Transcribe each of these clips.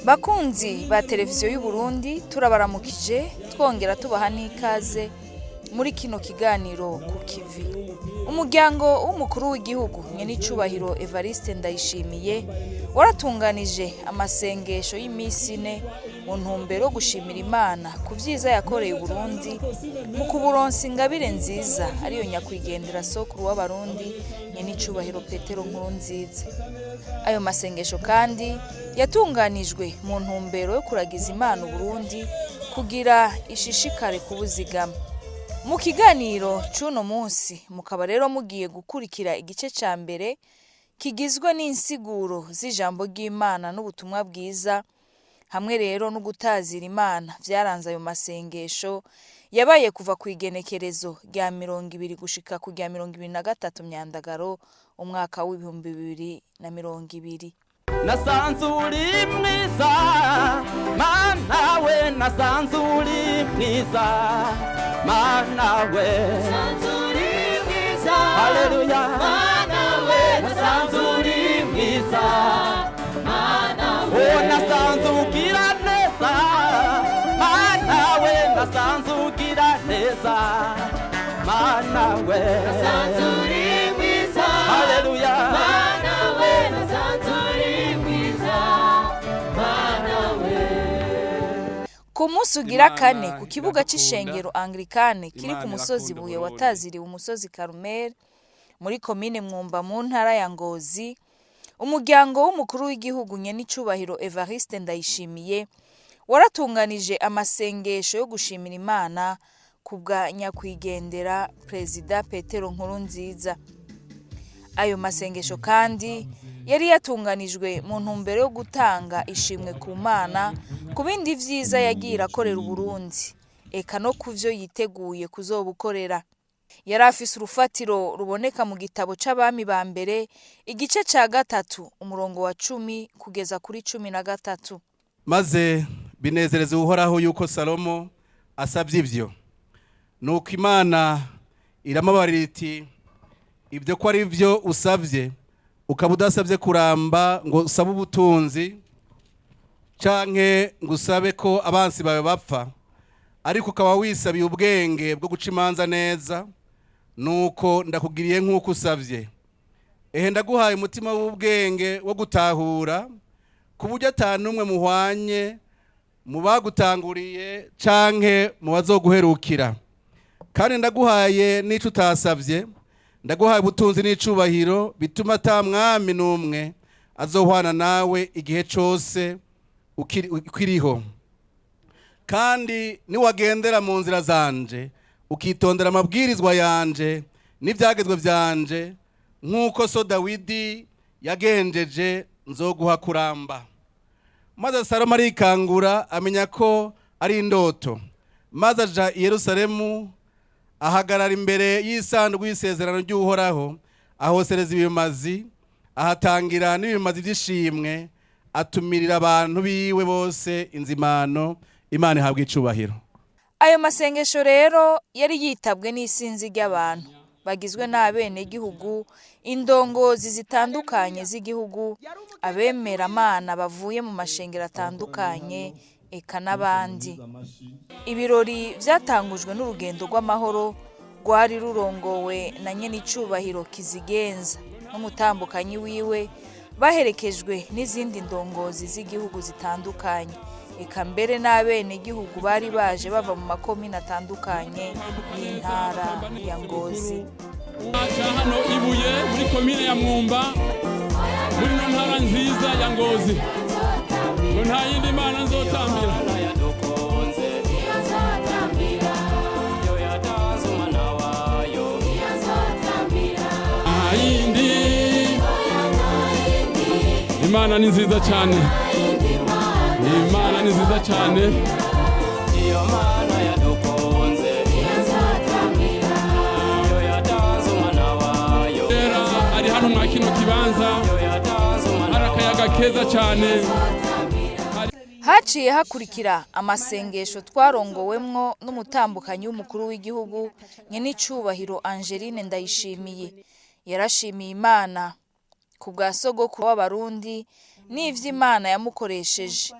Bakunzi ba televiziyo y'u Burundi, turabaramukije twongera tubaha n'ikaze muri kino kiganiro ku kivi. Umuryango w'umukuru w'igihugu nyenicubahiro Evariste Ndayishimiye waratunganije amasengesho y'imisi ine mu ntumbero yo gushimira Imana ku vyiza yakoreye Uburundi mu kuburonsa ingabire nziza ariyo nyakwigendera sokuru w'Abarundi nyenicubahiro Petero Nkurunziza. Ayo masengesho kandi yatunganijwe mu ntumbero yo kuragiza Imana Uburundi kugira ishishikare kubuzigama. Mu kiganiro c'uno munsi mukaba rero mugiye gukurikira igice ca mbere kigizwe n'insiguro z'ijambo ry'Imana n'ubutumwa bwiza hamwe rero no gutazira Imana vyaranze ayo masengesho yabaye kuva kw'igenekerezo rya 20 gushika ku rya 23 Myandagaro umwaka w'2020. Nasanze uri mwiza Mana we, nasanze uri mwiza Mana we, Nasanze uri mwiza Haleluya Mana we, nasanze uri mwiza Mana we, Oh, nasanze ugira neza Mana we, nasanze ugira neza Mana we, nasanze uri mwiza Haleluya Mana we, nasanze uri mwiza Mana we. Ku munsi ugira Imana kane ku kibuga iradukunda. c'ishengero Anglikane kiri Imana ku musozi irakunda Buye Uburundi. wataziriwe umusozi Karumeli muri komine Mwumba mu ntara ya Ngozi, umuryango w'umukuru w'igihugu nyenicubahiro Evariste Ndayishimiye waratunganije amasengesho yo gushimira Imana ku bwa nyakwigendera Perezida Petero Nkurunziza. Ayo masengesho kandi yari yatunganijwe mu ntumbero yo gutanga ishimwe ku Mana ku bindi vyiza yagiye irakorera Uburundi, eka no ku vyo yiteguye kuzobukorera. Yari afise urufatiro ruboneka mu gitabo c'Abami ba mbere igice ca 3 umurongo wa 10 kugeza kuri 13. Maze binezereza Uhoraho yuko Salomo asabye ivyo. Nuko Imana iramubarira iti: ibyo ko ari byo usabye, ukaba udasabye kuramba ngo usabe ubutunzi canke ngo usabe ko abansi bawe bapfa, ariko ukaba wisabiye ubwenge bwo guca imanza neza, nuko ndakugiriye nk'uko usabye. Ehe, ndaguhaye umutima w'ubwenge wo gutahura, ku buryo ata n'umwe muhwanye mu bagutanguriye canke mu bazoguherukira. Kandi ndaguhaye n'ico utasavye, ndaguhaye ubutunzi n'icubahiro bituma ata mwami n'umwe azohwana nawe igihe cose ukiriho. Kandi niwagendera mu nzira zanje, ukitondera amabwirizwa yanje n'ivyagezwe vyanje, nk'uko so Dawidi yagenjeje, nzoguha kuramba. Maze Salomo arikangura amenya ko ari indoto, maze aja i Yerusalemu ahagarara imbere y'isanduku y'isezerano ry'Uhoraho, ahosereza ibimazi, ahatangira n'ibimazi vy'ishimwe, atumirira abantu biwe bose inzimano. Imana ihabwa icubahiro. Ayo masengesho rero yari yitabwe n'isinzi ry'abantu bagizwe n'abenegihugu, indongozi zitandukanye z'igihugu, abemeramana bavuye mu mashengero atandukanye, eka n'abandi. Ibirori vyatangujwe n'urugendo rw'amahoro rwari rurongowe na nyenicubahiro Kizigenza n'umutambukanyi wiwe, baherekejwe n'izindi ndongozi z'igihugu zitandukanye, eka mbere n'abenegihugu bari baje bava mu makomine atandukanye y'intara ya Ngozi. Aca hano Ibuye muri komine ya Mwumba muri no ntara nziza ya Ngozi, ngo nta yindi mana nzotambira. Yadukunze yo yatanze umwana wayo. Nta yindi Imana ni nziza cyane, Imana ni nziza cyane. Iyo mana yadukunze yo yatanze umwana wayo. Rero ari hano mwa kino kibanza Yo yatanze umwana hari akayaga keza cyane. Haciye hakurikira amasengesho twarongowemwo n'umutambukanyi w'umukuru w'igihugu nyenicubahiro Angeline Ndayishimiye. Yarashimiye Imana ku bwa sogokuru w'Abarundi n'ivyo Imana yamukoresheje.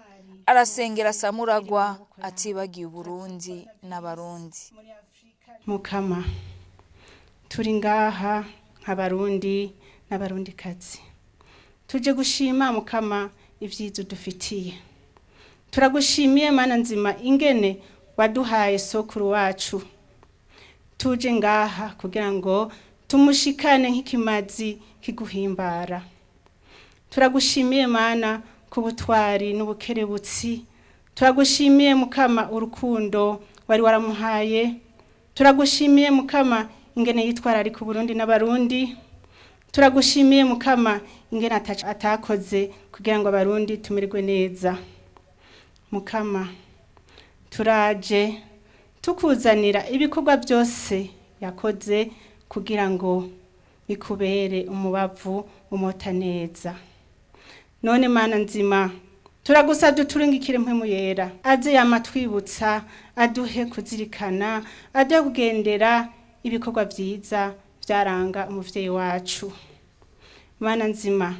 Arasengera Samuragwa atibagiye Uburundi n'Abarundi. Mukama, turi ngaha nk'Abarundi n'Abarundikazi, tuje gushima Mukama ibyiza udufitiye. Turagushimiye Mana nzima ingene waduhaye sokuru wacu. Tuje ngaha kugira ngo tumushikane nk'ikimazi kiguhimbara. Turagushimiye Mana ku butwari n'ubukerebutsi. Turagushimiye Mukama urukundo wari waramuhaye. Turagushimiye Mukama ingene yitwararika Uburundi n'Abarundi. Turagushimiye Mukama ingene atakoze kugira ngo Abarundi tumererwe neza. Mukama, turaje tukuzanira ibikorwa byose yakoze kugira ngo bikubere umubavu umota neza. None Mana nzima, turagusabye uturingikire Mpwemu Yera aze yama twibutsa, aduhe kuzirikana, aduhe kugendera ibikorwa vyiza vyaranga umuvyeyi wacu. Mana nzima,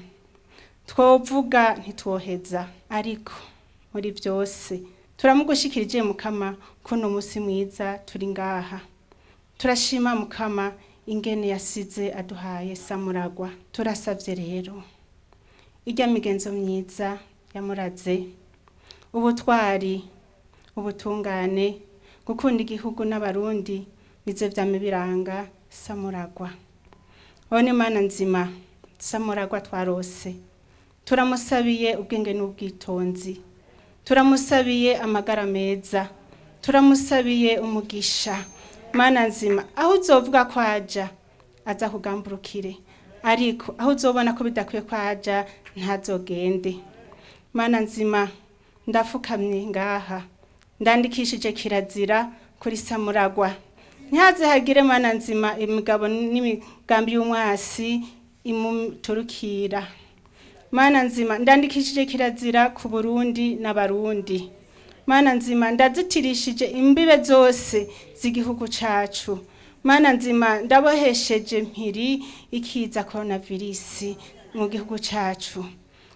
twovuga ntitwoheza, ariko muri byose turamugushikirije Mukama kuno musi mwiza turi ngaha. Turashima Mukama ingene yasize aduhaye Samuragwa. Turasavye rero irya migenzo myiza yamuraze, ubutwari, ubutungane, gukunda igihugu n'Abarundi, bize vyame biranga Samuragwa. One Mana nzima, Samuragwa twarose, turamusabiye ubwenge n'ubwitonzi, turamusabiye amagara meza, turamusabiye umugisha. Mana nzima, aho uzovuga ko aja aza kugamburukire, ariko aho uzobona ko bidakwiye ko aja ntazogende. Mana nzima, ndafukamye ngaha, ndandikishije kirazira kuri Samuragwa, ntihaze hagire Mana nzima imigabo n'imigambi y'umwasi imuturukira. Mana nzima, ndandikishije kirazira ku Burundi n'Abarundi. Mana nzima, ndazitirishije imbibe zose z'igihugu cacu. Mana nzima, ndabohesheje mpiri ikiza coronavirus mu gihugu cacu.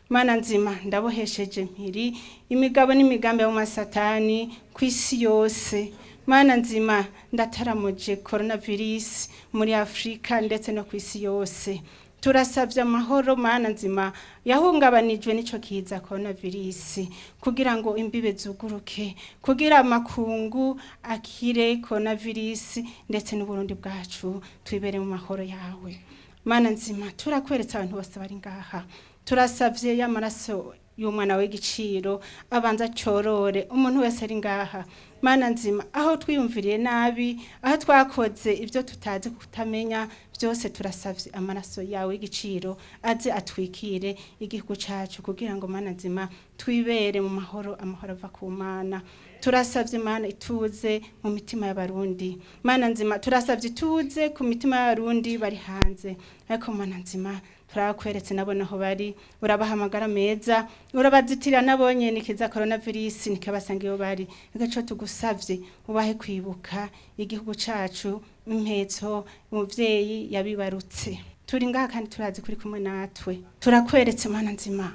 Mana nzima, ndabohesheje mpiri imigabo n'imigambi y'umasatani ku isi yose. Mana nzima, ndataramuje coronavirus muri Afrika ndetse no ku isi yose. Turasabye amahoro Mana nzima yahungabanijwe n'ico kiza coronavirus, kugira ngo imbibe zuguruke, kugira amakungu akire coronavirus ndetse n'Uburundi bwacu twibere mu mahoro yawe. Mana nzima, turakweretse abantu bose bari ngaha. Turasabye y'amaraso y'umwana w'igiciro abanza cyorore umuntu wese ari ngaha. Mana nzima, aho twiyumviriye nabi, aho twakoze ibyo tutazi kutamenya byose, turasavye amaraso yawe y'igiciro aze atwikire igihugu cacu, kugira ngo Mana nzima twibere mu mahoro, amahoro ava ku Mana. Turasavye Mana ituze mu mitima y'Abarundi. Mana nzima, turasavye ituze ku mitima y'Abarundi bari hanze, ariko Mana nzima turakweretse nabo naho bari, urabahamagara meza, urabazitirira nabonye nikiza coronavirus nikabasanga iyo bari. Igaco tugusavye ubahe kwibuka igihugu cacu, impetso umuvyeyi yabibarutse. Turi ngaha kandi turazi kuri kumwe natwe. Turakweretse Mana nzima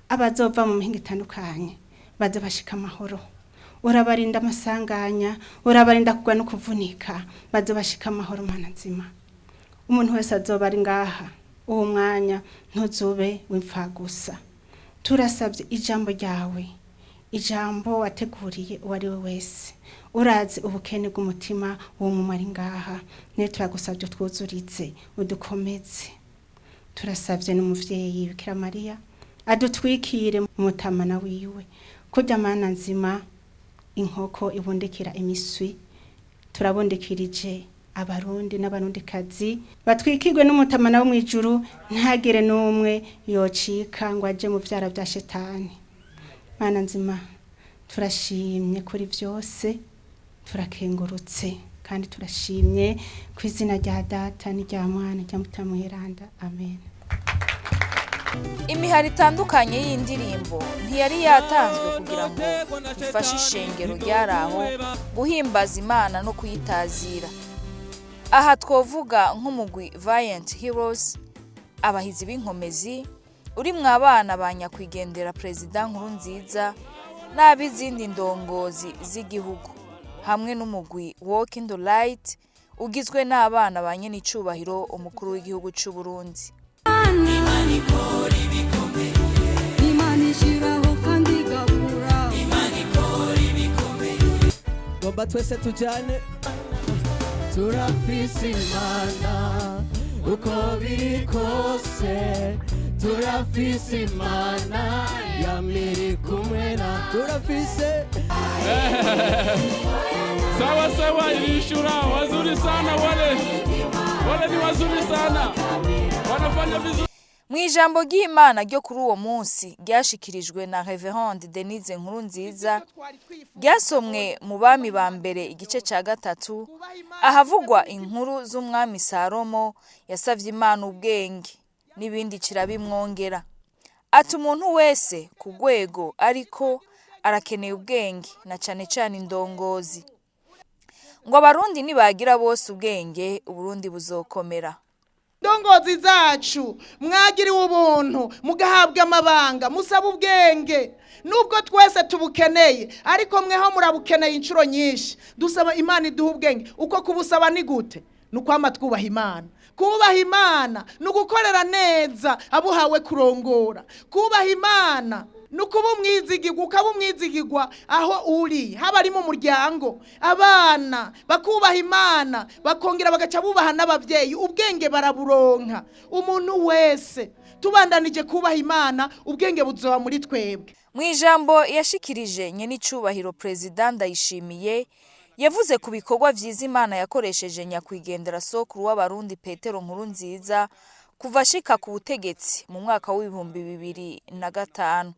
abazova mu mihinga itandukanye baze bashika amahoro, urabarinda amasanganya, urabarinda kugwa no kuvunika, baze bashika amahoro. Mana nzima, umuntu wese azoba ari ngaha uwo mwanya ntuzube w'imfa gusa. Turasabye ijambo ryawe, ijambo wateguriye uwo ari we wese. Urazi ubukene bw'umutima w'umwe ari ngaha, niyo turagusabye twuzuritse udukomeze. Turasabye n'umuvyeyi Bikira Mariya adutwikire mu mutamana wiwe, kurya Mana nzima inkoko ibundikira imiswi. Turabundikirije Abarundi n'Abarundikazi batwikirwe n'umutamana wo mw'ijuru, ntagire n'umwe yocika ngo aje mu vyara vya shetani. Mana nzima, turashimye kuri vyose, turakengurutse kandi turashimye ku izina rya Data n'irya Mwana rya Mutima Mweranda, amen. Imihari itandukanye y'indirimbo ntiyari yatanzwe kugira ngo ifashe ishengero ryari aho guhimbaza Imana no kuyitazira. Aha twovuga nk'umugwi Valiant Heroes, abahizi b'inkomezi, urimwo abana ba nyakwigendera Perezida Nkurunziza. N'ab'izindi ndongozi z'igihugu hamwe n'umugwi Walk in the Light ugizwe n'abana ba nyenicubahiro umukuru w'igihugu c'u Burundi. Imana ishyiraho kandi igakura. Ngomba twese tujyane. Turafise Imana, uko biri kose turafise Imana yamiri kumwe na turafise. Sawa sawa, ilishura wazuri sana wale. Wale ni wazuri sana, wanafanya vizuri. Mu ijambo ry'Imana ryo kuri uwo munsi ryashikirijwe na Reverend Denise Nkurunziza, ryasomwe mu Bami ba Mbere igice cya 3, ahavugwa inkuru z'umwami Salomo yasavye Imana ubwenge n'ibindi kirabimwongera. Ati umuntu wese ku rwego ariko arakeneye ubwenge, na cane cane indongozi. Ngo Abarundi nibagira bose ubwenge, Uburundi buzokomera. Ndongozi zacu, mwagiriwe ubuntu mugahabwa amabanga, musaba ubwenge. Nubwo twese tubukeneye, ariko mweho murabukeneye inshuro nyinshi. Dusaba Imana iduha ubwenge. Uko kubusaba ni gute? Ni ukwama twubaha Imana. Kubaha Imana ni ugukorera neza abuhawe kurongora. Kubaha Imana ni ukuba umwizigirwa, ukaba umwizigirwa aho uri, haba ari mu muryango, abana bakubaha Imana, bakongera bagaca bubaha n'ababyeyi. Ubwenge baraburonka. Umuntu wese tubandanije kubaha Imana, ubwenge buzoba muri twebwe. Mu ijambo yashikirije, nyenicubahiro Perezida Ndayishimiye yavuze ku bikorwa vyiza Imana yakoresheje nyakwigendera sokuru w'Abarundi Petero Nkurunziza kuva ashika ku butegetsi mu mwaka w'2005.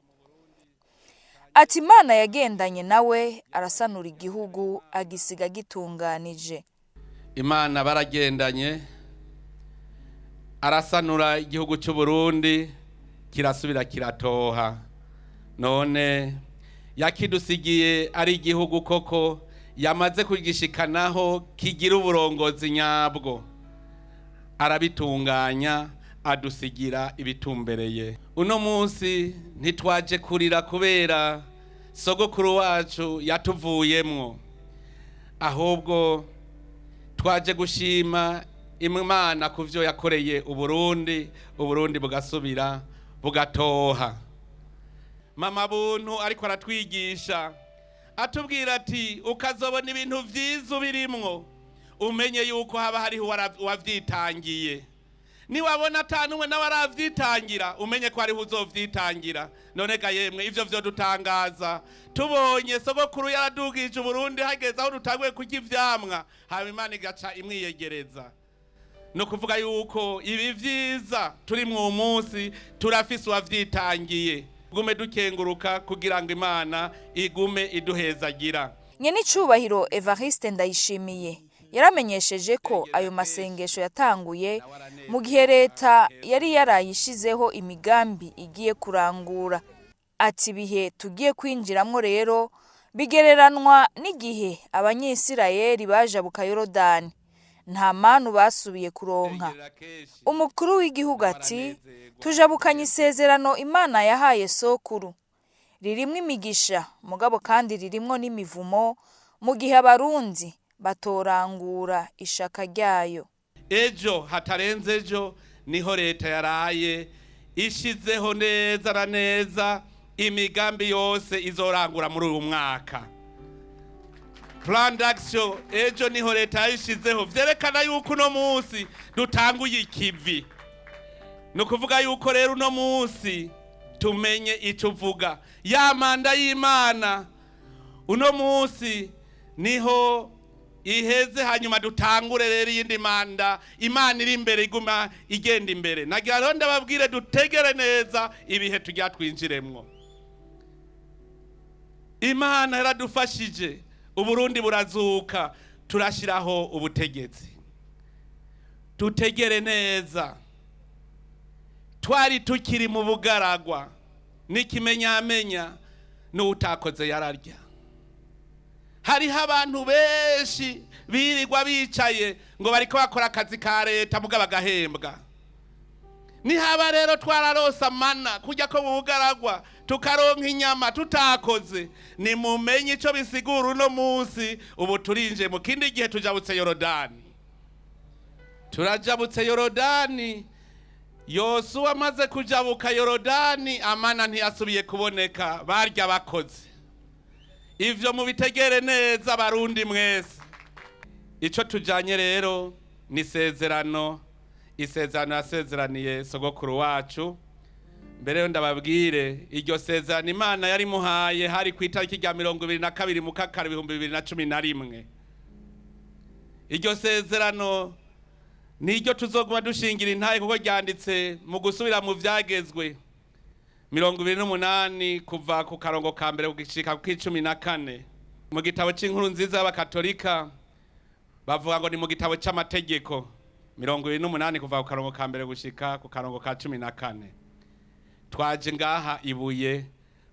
Ati Imana yagendanye nawe, arasanura igihugu, agisiga gitunganije. Imana baragendanye, arasanura igihugu cy'u Burundi, kirasubira kiratoha. None yakidusigiye ari igihugu koko yamaze kugishikanaho kigira uburongozi nyabwo, arabitunganya, adusigira ibitumbereye. Uno munsi ntitwaje kurira kubera sogokuru wacu yatuvuyemwo, ahubwo twaje gushima Imana ku byo yakoreye Uburundi, Uburundi bugasubira bugatoha. Mama Buntu ariko aratwigisha, atubwira ati ukazobona ibintu vyiza ubirimwo, umenye yuko haba hariho uwavyitangiye. Niwabona atanumwe nawe aravyitangira, umenye ko hariho uzovyitangira. None ga yemwe, ivyo vyodutangaza tubonye sogokuru yaradugije Uburundi, hageze aho dutanguye kurya ivyamwa, hama Imana igaca imwiyegereza. Ni ukuvuga yuko ibi vyiza turi mu munsi turafise uwavyitangiye. Gume dukenguruka kugira ngo Imana igume iduhezagira. Nyenicubahiro Evariste Ndayishimiye yaramenyesheje ko ayo masengesho yatanguye mu gihe leta yari yarayishizeho imigambi igiye kurangura. Ati ibihe tugiye kwinjiramwo rero bigereranwa n'igihe Abanyisirayeli bajabuka Yorodani, nta manu basubiye kuronka. Umukuru w'igihugu ati tujabukanye isezerano Imana yahaye sokuru, ririmwo imigisha, mugabo kandi ririmwo n'imivumo mu gihe Abarundi batorangura ishaka ryayo. Ejo hatarenze ejo niho leta yaraye ishizeho neza na neza imigambi yose izorangura muri uyu mwaka, plan d'action. Ejo niho leta yayishizeho, vyerekana yuko uno munsi dutanguye ikivi. Ni ukuvuga yuko rero uno munsi tumenye icyo uvuga ya manda y'Imana, uno munsi niho iheze, hanyuma dutangure rero iyindi manda. Imana iri imbere, iguma igenda imbere. Nagira rero ndababwire dutegere neza ibihe tujya twinjiremwo. Imana yaradufashije, Uburundi burazuka, turashyiraho ubutegetsi. Tutegere neza, twari tukiri mu bugaragwa, n'ikimenyamenya n'utakoze yararya. Hariho abantu benshi birirwa bicaye ngo bariko bakora akazi ka leta, muga bagahembwa. Nihaba rero twararonse amana kujya ko bugaragwa, tukaronka inyama tutakoze, nimumenye ico bisigura. Uno munsi ubu turinje mu kindi gihe, tujabutse Yorodani, turajabutse Yorodani. Yosuwa amaze kujabuka Yorodani, amana ntiyasubiye kuboneka. Barya bakoze ivyo, mubitegere neza, Barundi mwese. Ico tujanye rero ni isezerano, isezerano yasezeraniye sogokuru wacu. Mbere yo ndababwire iryo sezerano Imana yari muhaye, hari ku itariki rya 22 Mukakaro 2011. Iryo sezerano niryo tuzoguma dushingira intahe, kuko ryanditse mu Gusubira mu Vyagezwe 28, kuva ku karongo ka mbere gushika ku 14. Mu gitabo c'Inkuru Nziza y'Abakatolika bavuga ngo ni mu gitabo c'Amategeko 28, kuva ku karongo ka mbere gushika ku karongo ka 14. Twaje ngaha ibuye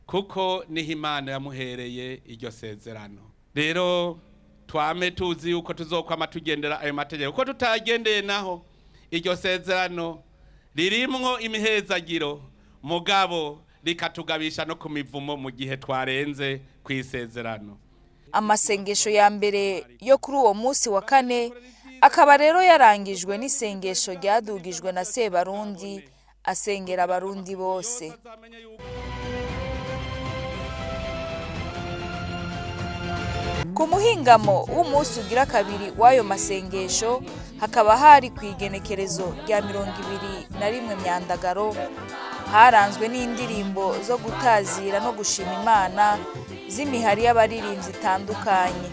kuko niho Imana yamuhereye iryo sezerano. Rero twame tuzi yuko tuzokwama tugendera ayo mategeko, kuko tutagendeye naho, iryo sezerano ririmwo imihezagiro, mugabo rikatugabisha no ku mivumo mu gihe twarenze ku isezerano. Amasengesho ya mbere yo kuri uwo munsi wa kane akaba rero yarangijwe n'isengesho ryadugijwe na Sebarundi, asengera Abarundi bose. Ku muhingamo w'umunsi ugira kabiri w'ayo masengesho, hakaba hari ku igenekerezo rya 21 Myandagaro, haranzwe n'indirimbo zo gutazira no gushima Imana z'imihari y'abaririmbyi itandukanye.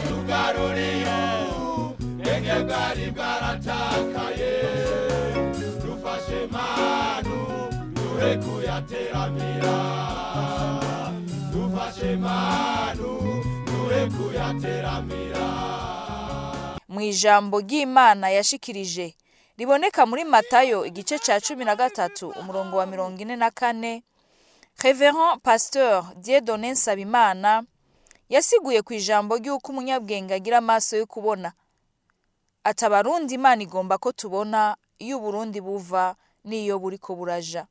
Tugaruriye ubwenge bwari bwaratakaye, dufashe manu duhe kuyateramira, dufashe manu duhe kuyateramira. Mu ijambo ry'Imana yashikirije riboneka muri Matayo igice ca 13, umurongo wa 44, Reverend Pasteur Dieudonné Nsabimana yasiguye ku ijambo ry'uko umunyabwenge agira amaso yo kubona. Ati: "Abarundi, Imana igomba ko tubona iyo Uburundi buva n'iyo buriko buraja."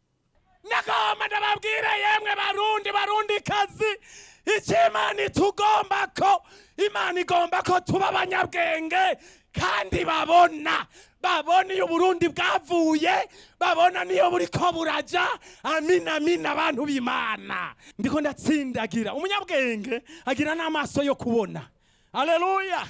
Nagomba ndababwire, yemwe Barundi, Barundi kazi, icyo Imana itugomba ko, Imana igomba ko tuba abanyabwenge kandi babona, babona iyo Burundi bwavuye, babona niyo buriko buraja. Amina, amina, abantu b'Imana. Ndiko ndatsindagira, umunyabwenge agira n'amaso yo kubona, aleluya,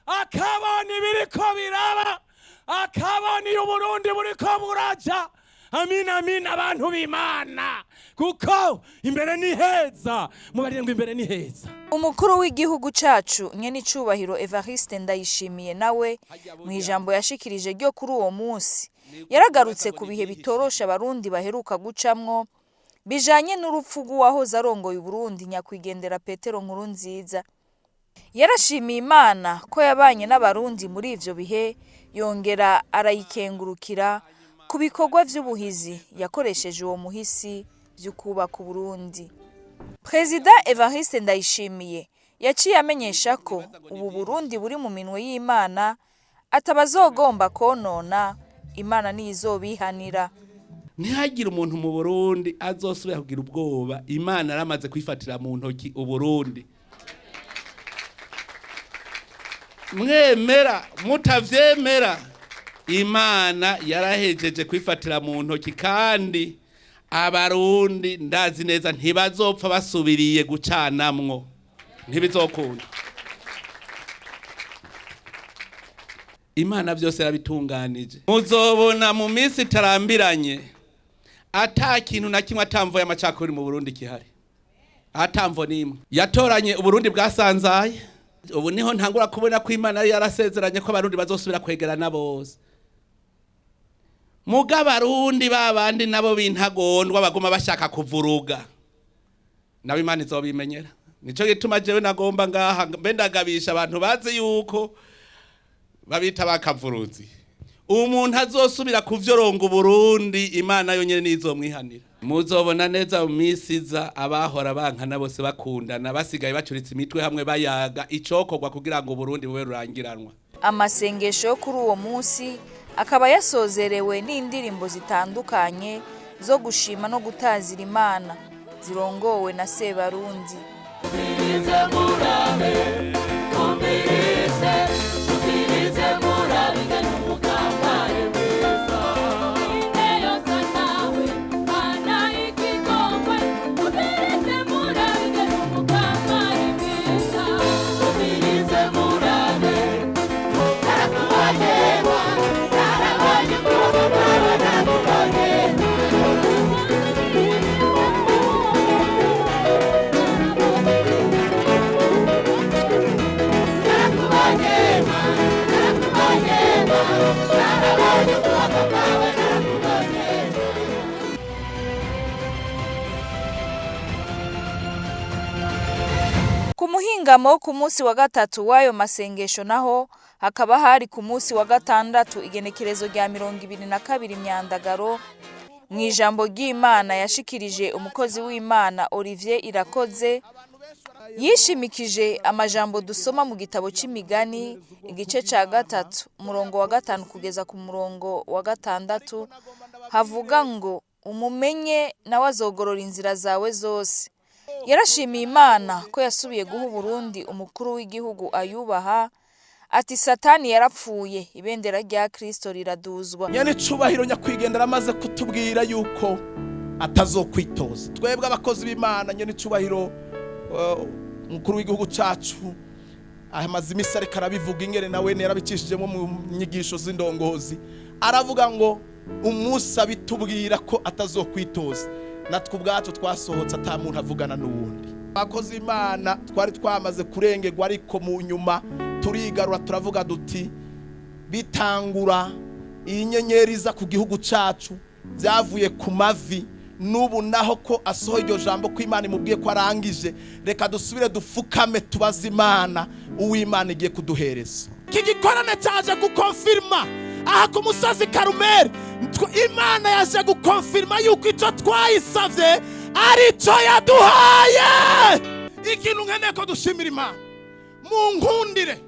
akabona ibiriko biraba, akabona iyo Uburundi buriko buraja. Amina, amina, abantu b'Imana, kuko imbere ni heza. Mubarire ngo imbere ni heza. Umukuru w'igihugu cacu nyenicubahiro Evariste Ndayishimiye nawe mu ijambo yashikirije ryo kuri uwo munsi yaragarutse ku bihe bitorosha Abarundi baheruka gucamwo bijanye n'urupfu rw'uwahoze arongoye Uburundi, nyakwigendera Petero Nkurunziza. Yarashimiye Imana ko yabanye n'Abarundi muri ivyo bihe, yongera arayikengurukira ku bikorwa vy'ubuhizi yakoresheje uwo muhisi vy'ukubaka Uburundi. Perezida Evariste Ndayishimiye yaciye amenyesha ko ubu Burundi buri mu minwe y'Imana, atabazogomba konona, Imana niyizobihanira. Ntihagire umuntu mu Burundi azosubira kugira ubwoba. Imana yaramaze kwifatira mu ntoki Uburundi. Mwemera mutavyemera, Imana yarahejeje kwifatira mu ntoki, kandi Abarundi ndazi neza ntibazopfa basubiriye gucanamwo, ntibizokunda. Imana byose yarabitunganije. Muzobona mu minsi itarambiranye ata kintu na kimwe, atamvo y'amacakubiri mu Burundi kihari, atamvo n'imwe. Yatoranye Uburundi bwasanzaye. Ubu niho ntangura kubona ko Imana yari yarasezeranye ko Abarundi bazosubira kwegerana bose. Muga Abarundi babandi nabo b'intagondwa baguma bashaka kuvuruga, nabo Imana izobimenyera. Nico gituma jewe nagomba ngaha mbe ndagabisha abantu bazi yuko babita bakavuruzi. Umuntu azosubira kuvyoronga Uburundi, Imana yonyene nizomwihanira. Muzobona neza mu minsi iza abahora bankana bose bakundana, basigaye bacuritse imitwe hamwe bayaga icokorwa kugira ngo Uburundi bube rurangiranwa. Amasengesho yo kuri uwo munsi akaba yasozerewe n'indirimbo zitandukanye zo gushima no gutazira Imana zirongowe na Sebarundi. Ku muhingamo ku munsi wa gatatu w'ayo masengesho naho hakaba hari ku munsi wa gatandatu igenekerezo rya 22 Myandagaro, mu ijambo ry'Imana yashikirije umukozi w'Imana Olivier Irakoze, yishimikije amajambo dusoma mu gitabo c'Imigani igice ca 3 umurongo wa 5 kugeza ku murongo wa 6, havuga ngo umumenye nawe azogorora inzira zawe zose. Yarashimiye Imana ko yasubiye guha Uburundi umukuru w'igihugu ayubaha, ati Satani yarapfuye, ibendera rya Kristo riraduzwa. Nyene icubahiro nyakwigendera amaze kutubwira yuko atazokwitoza. Twebwe abakozi b'Imana, nyene icubahiro umukuru w'igihugu cacu amaze imisi ariko arabivuga ingene nawe yarabicishijemo mu nyigisho z'indongozi, aravuga ngo umunsi abitubwira ko atazokwitoza, natwe ubwacu twasohotse ata muntu avugana n'uwundi. Abakozi Imana twari twamaze kurengerwa, ariko mu nyuma turigarura turavuga duti bitangura iyi nyenyeri iza ku gihugu cacu byavuye ku mavi, n'ubu naho ko asohoye iryo jambo ko Imana imubwiye ko arangije, reka dusubire dufukame tubaze Imana uw'Imana igiye kuduhereza. Iki gikorane cyaje gukonfirma aha ku musozi Karumeli, Imana yaje gukonfirma yuko icyo twayisavye ari cyo yaduhaye. Ikintu nkeneye ko dushimira Imana, munkundire,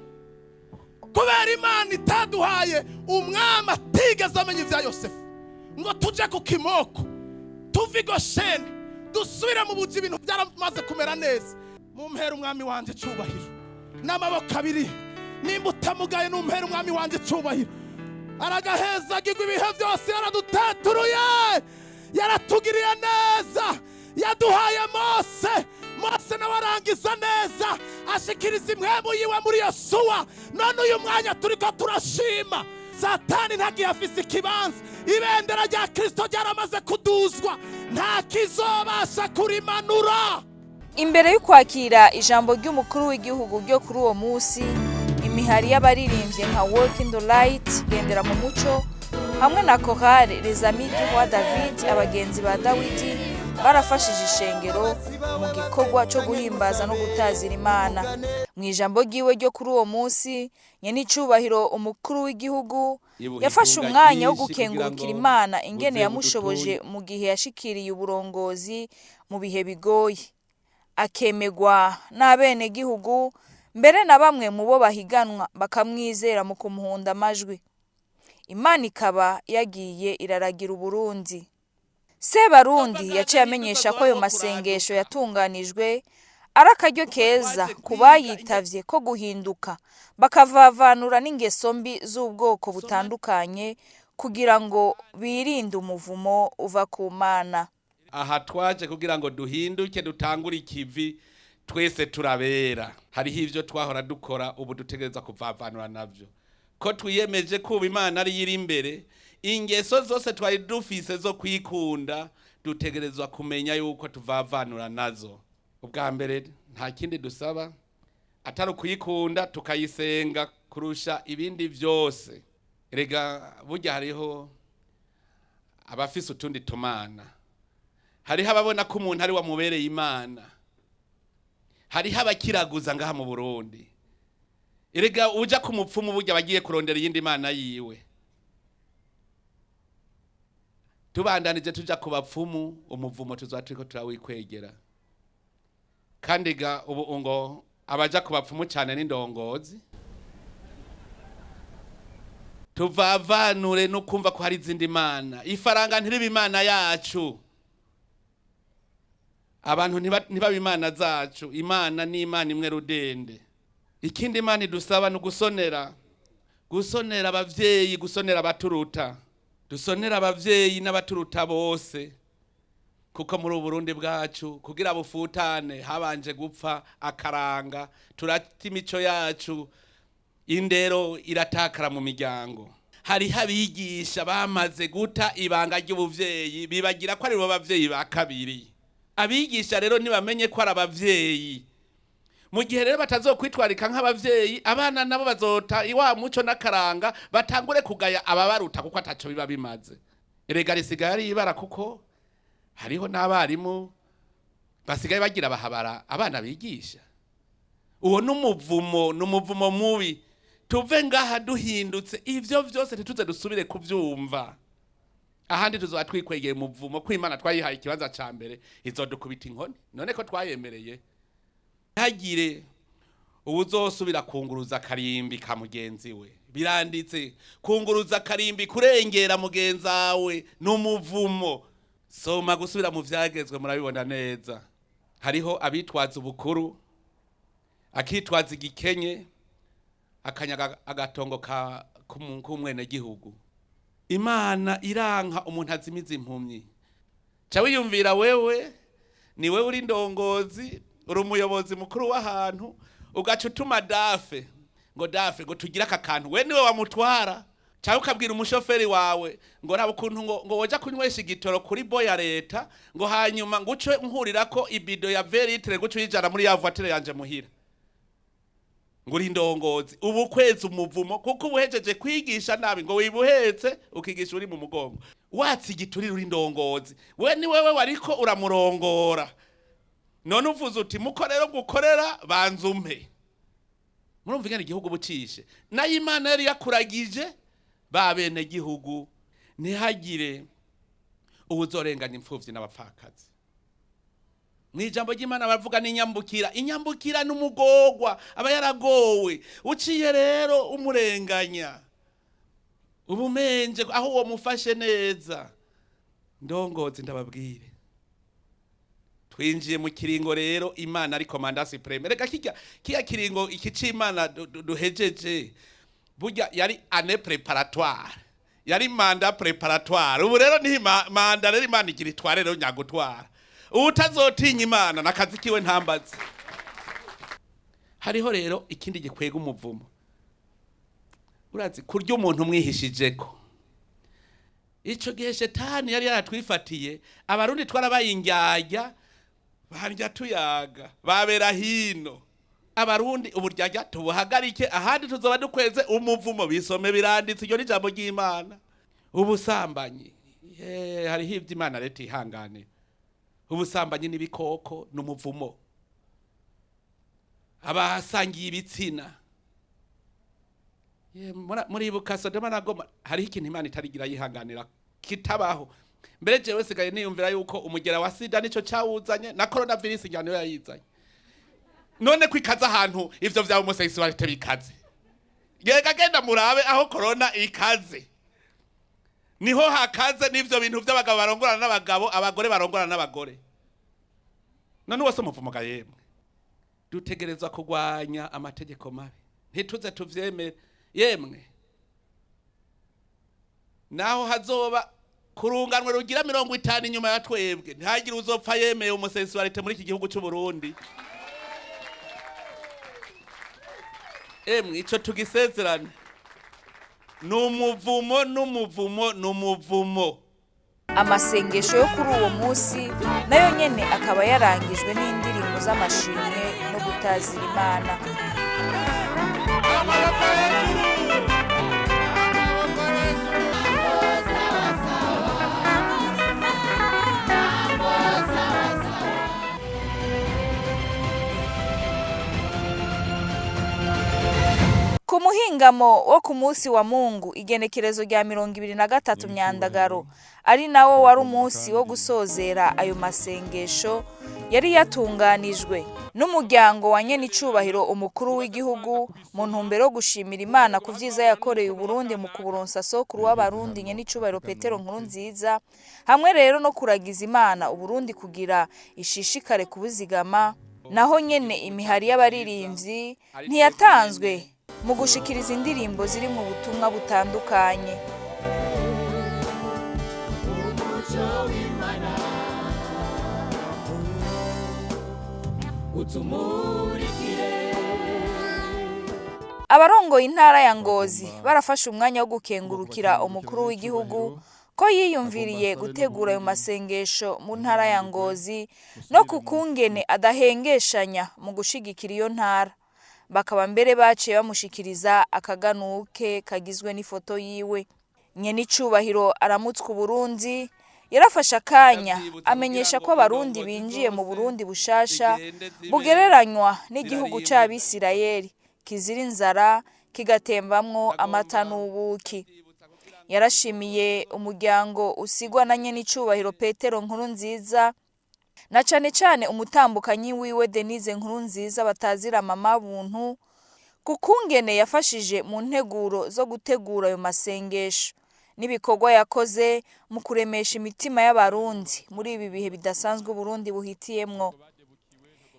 kubera Imana itaduhaye umwami atigeze amenya ibya Yosefu ngo tuje ku kimoko tuve i Gosheni dusubire mu buji, ibintu byaramaze kumera neza. Mumpere umwami wanje icubahiro n'amaboko abiri, nimba utamugaye numpere umwami wanje icubahiro. Aragahezagirwa ibihe byose, yaraduteturuye, yaratugiriye neza, yaduhaye Mose. Mose nawe arangiza neza, ashikiriza impwemu yiwe muri Yosuwa. None uyu mwanya turiko turashima, Satani ntagiye afise ikibanza, ibendera rya Kristo ryaramaze kuduzwa, nta kizobasha kurimanura. Imbere y'ukwakira ijambo ry'umukuru w'igihugu ryo kuri uwo munsi, imihari y'abaririmbye nka Walk in the Light, Gendera mu Muco, hamwe na Chorale Les Amis du Roi David, abagenzi ba Dawidi, barafashije ishengero mu gikorwa cyo guhimbaza no gutazira Imana. Mu ijambo ryiwe ryo kuri uwo munsi, nyenicubahiro umukuru w'igihugu yafashe umwanya wo gukengurukira Imana ingene yamushoboje mu gihe yashikiriye uburongozi mu bihe bigoye, akemegwa n'abenegihugu, mbere na bamwe mu bo bahiganwa bakamwizera mu kumuhunda amajwi. Imana ikaba yagiye iraragira Uburundi. Sebarundi yaciye amenyesha ko ayo masengesho yatunganijwe ari akaryo keza ku bayitavye ko guhinduka, bakavavanura n'ingeso mbi z'ubwoko butandukanye kugira ngo birinde umuvumo uva ku Mana. Aha twaje kugira ngo duhinduke, dutangure ikivi, twese turabera. Hariho ivyo twahora dukora ubu dutegereza kuvavanura navyo, ko twiyemeje kuba Imana ari iri imbere. Ingeso zose twari dufise zo kwikunda dutegerezwa kumenya yuko tuvavanura nazo. Ubwa mbere nta kindi dusaba atari ukuyikunda tukayisenga kurusha ibindi vyose. Erega burya hariho abafise utundi tumana, hariho ababona ko umuntu ari wamubereye Imana, hariho abakiraguza ngaha mu Burundi. Erega uja ku mupfumu burya bagiye kurondera iyindi mana yiwe. Tubandanije tuja ku bapfumu, umuvumo tuzaba turiko turawikwegera. Kandi ga ubu ngo abaja ku bapfumu cyane n'indongozi. Tuvavanure no kumva ko hari izindi mana. Ifaranga ntiriba imana yacu. Abantu ntibaba imana zacu. Imana ni Imana imwe rudende. Ikindi Imana idusaba ni ugusonera. Gusonera abavyeyi, gusonera abaturuta. Dusonera abavyeyi n'abaturuta bose. Kuko muri ubu Burundi bwacu kugira bufutane habanje gupfa akaranga, turata imico yacu, indero iratakara mu miryango. Hariho abigisha bamaze guta ibanga ry'ubuvyeyi, bibagira ko ari bo bavyeyi ba kabiri. Abigisha rero ntibamenye ko ari abavyeyi. Mu gihe rero batazokwitwarika nk'abavyeyi, abana nabo bazota iwa muco n'akaranga, batangure kugaya ababaruta kuko ataco biba bimaze. Erega risigaye ari ibara, kuko hariho n'abarimu basigaye bagira bahabara abana bigisha. Uwo n'umuvumo, n'umuvumo mubi. Tuve ngaha duhindutse, ivyo vyose ntituze dusubire kuvyumva. Ahandi tuzoba twikwegeye umuvumo ko Imana twayihaye ikibanza ca mbere, izodukubita inkoni. None ko twayemereye. Ntihagire uwuzosubira kunguruza akarimbi ka mugenzi we. Biranditse, kunguruza akarimbi kurengera mugenzi wawe n'umuvumo. Soma gusubira mu vyagezwe murabibona neza. Hariho abitwaza ubukuru, akitwaza igikenye, akanyaga agatongo ka k'umwenegihugu. Imana iranka umuntu azimiza impumyi. Ca wiyumvira wewe, ni wewe uri ndongozi, uri umuyobozi mukuru w'ahantu, ugaca utuma dafe ngo dafe ngo tugire aka kantu, we niwe wamutwara. Canke ukabwira umushoferi wawe ngo raba ukuntu ngo woja kunywesha igitoro kuri bo ya leta, ngo hanyuma ngo uce nkurirako ibido ya veritre ngo uce uyijana muri ya voiture yanje muhira. Ngo uri indongozi, ubu kwezi umuvumo, kuko ubuhejeje kwigisha nabi ngo wibuhetse ukigisha uri mu mugongo. Watsi igiturire uri indongozi, we ni wewe wariko uramurongora. None uvuze uti muko rero ngukorera banza umpe. Murumva ingene igihugu bucishe. Nayo Imana yari yakuragije ba bene gihugu, ntihagire uwuzorenganya imfuvyi n'abapfakazi. Mw'ijambo ry'Imana bavuga n'inyambukira. Inyambukira n'umugogwa aba yaragowe. Uciye rero umurenganya, ubumenje aho uwo mufashe neza. Ndongozi ndababwire, twinjiye mu kiringo rero Imana ari commandant suprême. Reka kiya kiringo iki c'Imana duhejeje, burya yari année préparatoire, yari mandat préparatoire. Ubu rero ni mandat rero Imana igira itware rero nyagutwara. Utazotinya Imana nakazi kiwe ntambaze. Hariho rero ikindi gikwega umuvumo. Urazi kurya umuntu umwihishijeko. Ico gihe shetani yari yaratwifatiye, abarundi twarabaye indyarya, barya tuyaga, babera hino. Abarundi uburyarya tubuhagarike, ahandi tuzoba dukweze umuvumo. Bisome biranditse, iryo ni ijambo ry'Imana. Ubusambanyi, hariho ivyo Imana leta ihangane. Ubusambanyi n'ibikoko n'umuvumo. Abasangiye ibitsina. Muribuka Sodoma na Gomora, hariho ikintu Imana itarigira yihanganira kitabaho. Mbere jewe sigaye niyumvira yuko umugera wa sida nico cawuzanye, na coronavirus njyana yayizanye. None kwikaza ahantu ivyo vya homosexuality bikaze. Yega genda murabe aho corona ikaze. Niho hakaze n'ivyo bintu vy'abagabo barongorana n'abagabo, abagore barongorana n'abagore. None wose umuvumo ga yemwe. Dutegerezwa kurwanya amategeko mabi. Ntituze tuvyemere yemwe. Naho hazoba kurunganwe rugira 50 inyuma ya twebwe, ntihagire uzopfa yemeye homosexuality muri iki gihugu c'u Burundi. Emwe ico tugisezerane. Numuvumo, numuvumo, numuvumo. Amasengesho yo kuri uwo munsi nayo nyene akaba yarangijwe n'indirimbo z'amashimwe no gutazira Imana. Ku muhinga muhingamo wo ku munsi wa Mungu, igenekerezo rya 23 Myandagaro, ari nawo wari umunsi wo gusozera ayo masengesho yari yatunganijwe n'umuryango wa nyenicubahiro umukuru w'igihugu mu ntumbero yo gushimira Imana ku vyiza yakoreye Uburundi mu kuburonsa sokuru w'Abarundi nyenicubahiro Petero Nkurunziza, hamwe rero no kuragiza Imana Uburundi kugira ishishikare kubuzigama. Naho nyene imihari y'abaririmbyi ntiyatanzwe mu gushikiriza indirimbo ziri mu butumwa butandukanye. Umuco w'Imana utumurikire. Abarongoye intara ya Ngozi barafashe umwanya wo gukengurukira umukuru w'igihugu ko yiyumviriye gutegura ayo masengesho mu ntara ya Ngozi, no ku kungene adahengeshanya mu gushigikira iyo ntara. Bakaba mbere baciye bamushikiriza akaganuke kagizwe n'ifoto yiwe. Nyenicubahiro aramutswa Uburundi yarafashe akanya amenyesha ko Abarundi binjiye mu Burundi bushasha bugereranywa n'igihugu c'Abisirayeli kizira inzara kigatembamwo amata n'ubuki. Yarashimiye umuryango usigwa na nyenicubahiro Petero Nkurunziza, na cane cane umutambukanyi wiwe Denise Nkurunziza batazira Mama Buntu, ku kungene yafashije mu nteguro zo gutegura ayo masengesho n'ibikorwa yakoze mu kuremesha imitima y'Abarundi muri ibi bihe bidasanzwe Uburundi buhitiyemwo.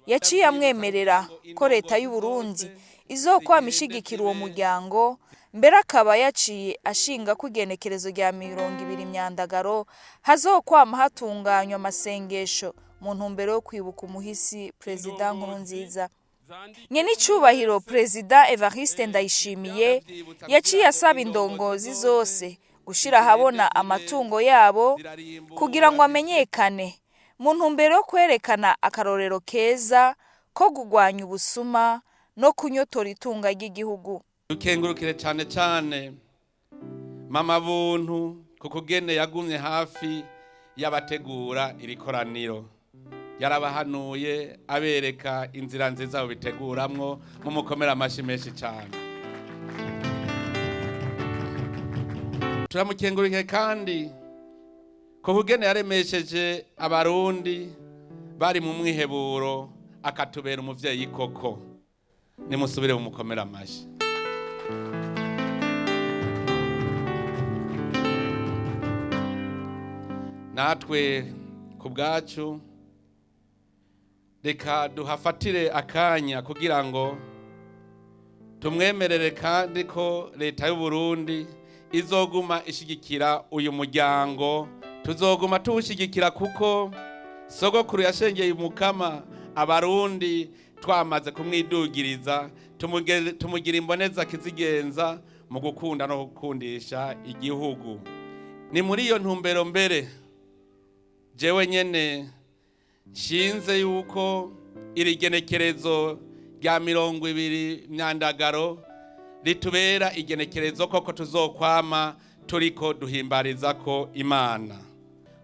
Yaciye amwemerera ko leta y'u Burundi izokwama ishigikira uwo muryango, mbere akaba yaciye ashinga ko igenekerezo rya 20 Myandagaro hazokwama hatunganywa amasengesho mu ntumbero yo kwibuka umuhisi Perezida Nkurunziza. Nyenicubahiro Perezida Evariste Ndayishimiye yaciye asaba indongozi zose gushira ahabona amatungo yabo kugira ngo amenyekane, mu ntumbero yo kwerekana akarorero keza ko kugwanya ubusuma no kunyotora itunga ry'igihugu. Dukengurukire cyane cyane Mama Buntu ku kugene yagumye hafi y'abategura iri koraniro, yarabahanuye abereka inzira nziza biteguramwo, mumukomera amashyi menshi cyane. Turamukengurukire kandi ku kugene yaremesheje Abarundi bari mu mwiheburo, akatubera umuvyeyi koko. Nimusubire mumukomera amashyi. Natwe ku bwacu reka duhafatire akanya kugira ngo tumwemerere kandi ko leta y'u Burundi izoguma ishigikira uyu muryango. Tuzoguma tuwushigikira kuko sogokuru yashengeye umukama, Abarundi twamaze kumwidugiriza, tumugira imboneza kizigenza mu gukunda no gukundisha igihugu. Ni muri iyo ntumbero mbere jewe nyene nshinze yuko iri genekerezo rya 20 Myandagaro ritubera igenekerezo koko tuzokwama turiko duhimbariza ko Imana.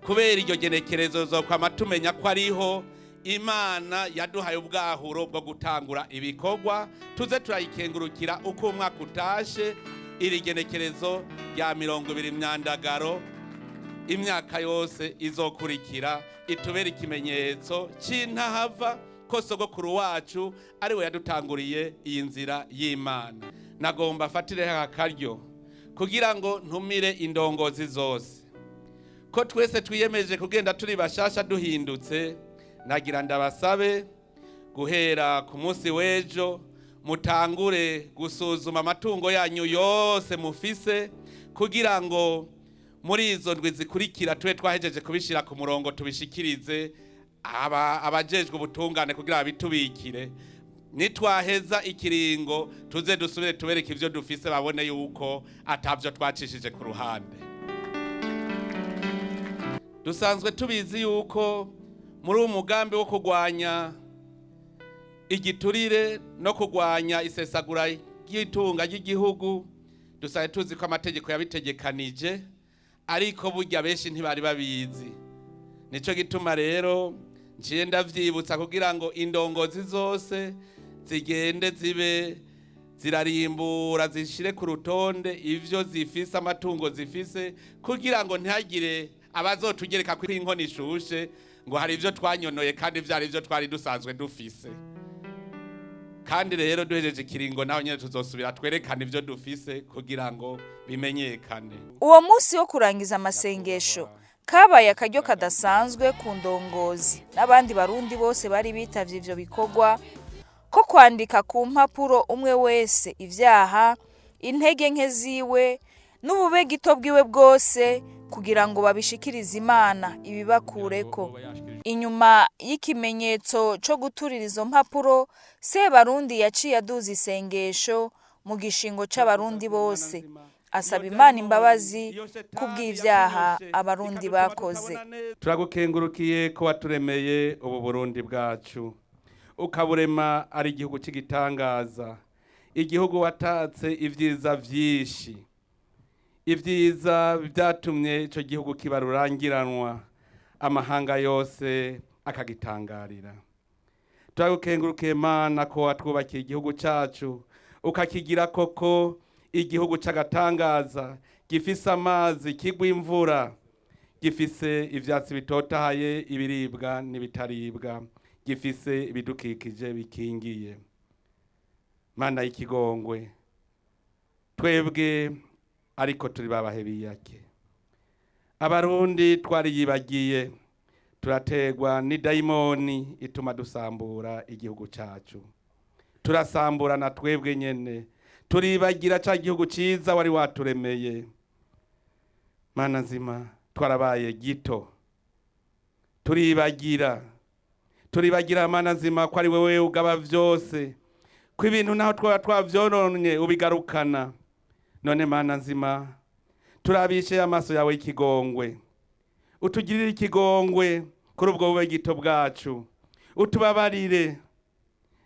Kubera iryo genekerezo tuzokwama tumenya ko ariho Imana yaduhaye ubwahuro bwo gutangura ibikorwa, tuze turayikengurukira uko umwaka utashe. Iri genekerezo rya 20 Myandagaro imyaka yose izokurikira itubera ikimenyetso c'intahava ko sogokuru wacu ari we yadutanguriye iyi nzira y'Imana. Nagomba afatire akaryo kugira ngo ntumire indongozi zose ko twese twiyemeje kugenda turi bashasha duhindutse. Nagira ndabasabe guhera ku munsi w'ejo mutangure gusuzuma amatungo yanyu yose mufise, kugira ngo muri izo ndwi zikurikira tube twahejeje kubishira ku murongo, tubishikirize abajejwe ubutungane kugira babitubikire. Nitwaheza ikiringo tuze dusubire tubereke ivyo dufise, babone yuko atavyo twacishije ku ruhande. Dusanzwe tubizi yuko muri uwo mugambi wo kurwanya igiturire no kurwanya isesagura ry'itunga ry'igihugu, dusanzwe tuzi ko amategeko yabitegekanije, ariko burya benshi ntibari babizi. Nico gituma rero nciye ndavyibutsa kugira ngo indongozi zose zigende zibe Zirarimbura zishire ku rutonde ivyo zifise, amatungo zifise, kugira ngo ntihagire abazotugereka ko inkono ishushe ngo hari ivyo twanyonoye kandi vyari ivyo twari dusanzwe dufise. Kandi rero duhejeje ikiringo, naho nyene tuzosubira twerekane ivyo dufise kugira ngo bimenyekane. Uwo munsi wo kurangiza amasengesho kabaye akaryo kadasanzwe ku ndongozi n'abandi Barundi bose bari bitavye ivyo bikorwa, ko kwandika ku mpapuro umwe wese ivyaha, intege nke ziwe n'ubube gito bwiwe bwose, kugira ngo babishikirize Imana ibibakureko. Inyuma y'ikimenyetso co guturira izo mpapuro, Sebarundi yaciye aduza isengesho mu gishingo c'Abarundi bose, asaba Imana imbabazi kubw'ivyaha Abarundi bakoze. Turagukengurukiye ko waturemeye ubu Burundi bwacu, ukaburema ari igihugu cy'igitangaza, igihugu watatse ibyiza vyinshi, ibyiza byatumye ico gihugu kiba rurangiranwa, amahanga yose akagitangarira. Turagukengurukiye Mana ko watwubakiye igihugu cacu, ukakigira koko igihugu c'agatangaza, gifise amazi, kigwa imvura, gifise ivyatsi bitotahaye, ibiribwa n'ibitaribwa, gifise ibidukikije bikingiye. Mana y'ikigongwe, twebwe ariko turi babahe biyake, Abarundi twariyibagiye, turategwa n'idayimoni ituma dusambura igihugu cacu, turasambura na twebwe nyene, turibagira ca gihugu ciza wari waturemeye. Mana nzima, twarabaye gito, turibagira, turibagira Mana nzima ko ari wewe ugaba vyose, ko ibintu naho twaba twavyononye ubigarukana. None Mana nzima, turabishe amaso yawe y'ikigongwe, utugirire ikigongwe kuri ubwo bube gito bwacu, utubabarire.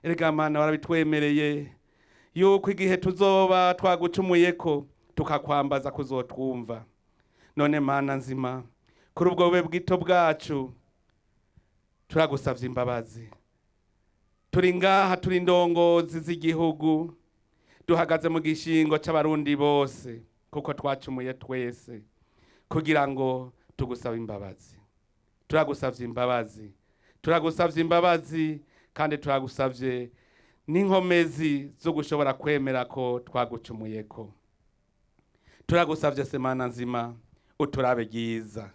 Erega Mana, warabitwemereye yuko igihe tuzoba twagucumuyeko tukakwambaza kuzotwumva. None Mana nzima, kuri ubwo bube bwito bwacu turagusavye imbabazi. Turi ngaha, turi indongozi z'igihugu, duhagaze mu gishingo c'Abarundi bose, kuko twacumuye twese, kugira ngo tugusaba imbabazi. Turagusavye imbabazi, turagusavye imbabazi, kandi turagusavye n'inkomezi zo gushobora kwemera ko twagucumuyeko. Turagusavye se Mana nzima, uturabe ryiza,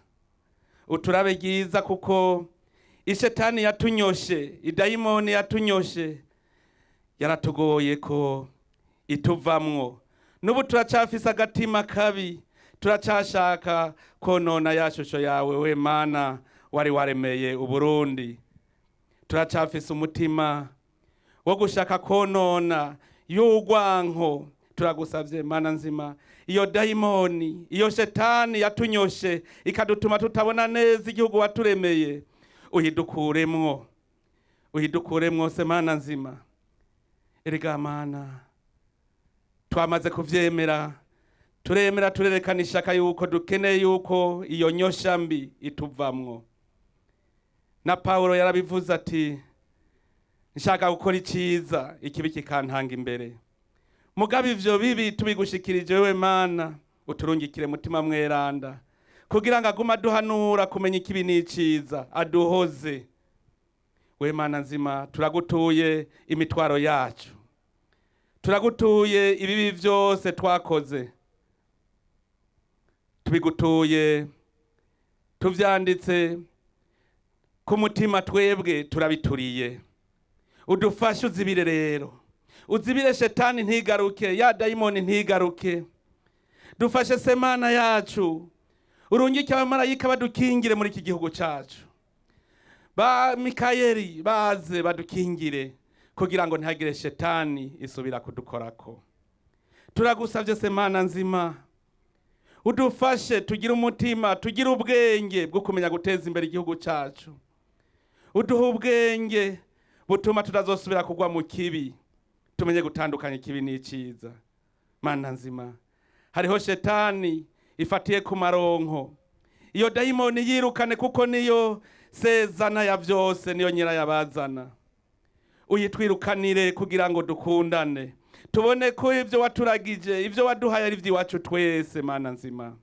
uturabe ryiza, kuko ishetani yatunyoshe, idayimoni yatunyoshe, yaratugoye ko ituvamwo. N'ubu turacafise agatima kabi, turacashaka konona ya shusho yawe we Mana wari waremeye Uburundi. Turacafise umutima wo gushaka konona y'urwanko. Turagusavye Mana nzima, iyo dayimoni, iyo shetani yatunyoshe ikadutuma tutabona neza igihugu waturemeye, uyidukuremwo, uyidukuremwo se Mana nzima. Erega Mana, twamaze kuvyemera, turemera, turerekana ishaka yuko dukeneye yuko iyo nyosha mbi ituvamwo. Na Paulo yarabivuze ati: "Nshaka gukora iciza, ikibi kikantanga imbere." Mugabo ivyo bibi tubigushikirije wewe Mana, uturungikire Mutima Mweranda kugira ngo agume aduhanura kumenya ikibi n'iciza, aduhoze. We Mana nzima, turagutuye imitwaro yacu, turagutuye ibibi vyose twakoze, tubigutuye tuvyanditse ku mutima, twebwe turabituriye. Udufashe uzibire rero, uzibire shetani ntigaruke, ya dayimoni ntigaruke. Dufashe se Mana yacu, urungike abamarayika badukingire muri iki gihugu cacu, ba Mikayeli baze badukingire kugira ngo ntihagire shetani isubira kudukorako. Turagusavye se Mana nzima, udufashe tugire umutima, tugire ubwenge bwo kumenya guteza imbere igihugu cacu. Uduhe ubwenge butuma tutazosubira kugwa mu kibi, tumenye gutandukanya ikibi n'iciza. Mana nzima, hariho shetani ifatiye ku maronko, iyo dayimoni yirukane, kuko niyo sezana ya vyose, niyo nyirayabazana. Uyitwirukanire kugira ngo dukundane. Tubone ko ibyo waturagije, ibyo waduhaye ari iby'iwacu twese. Mana nzima,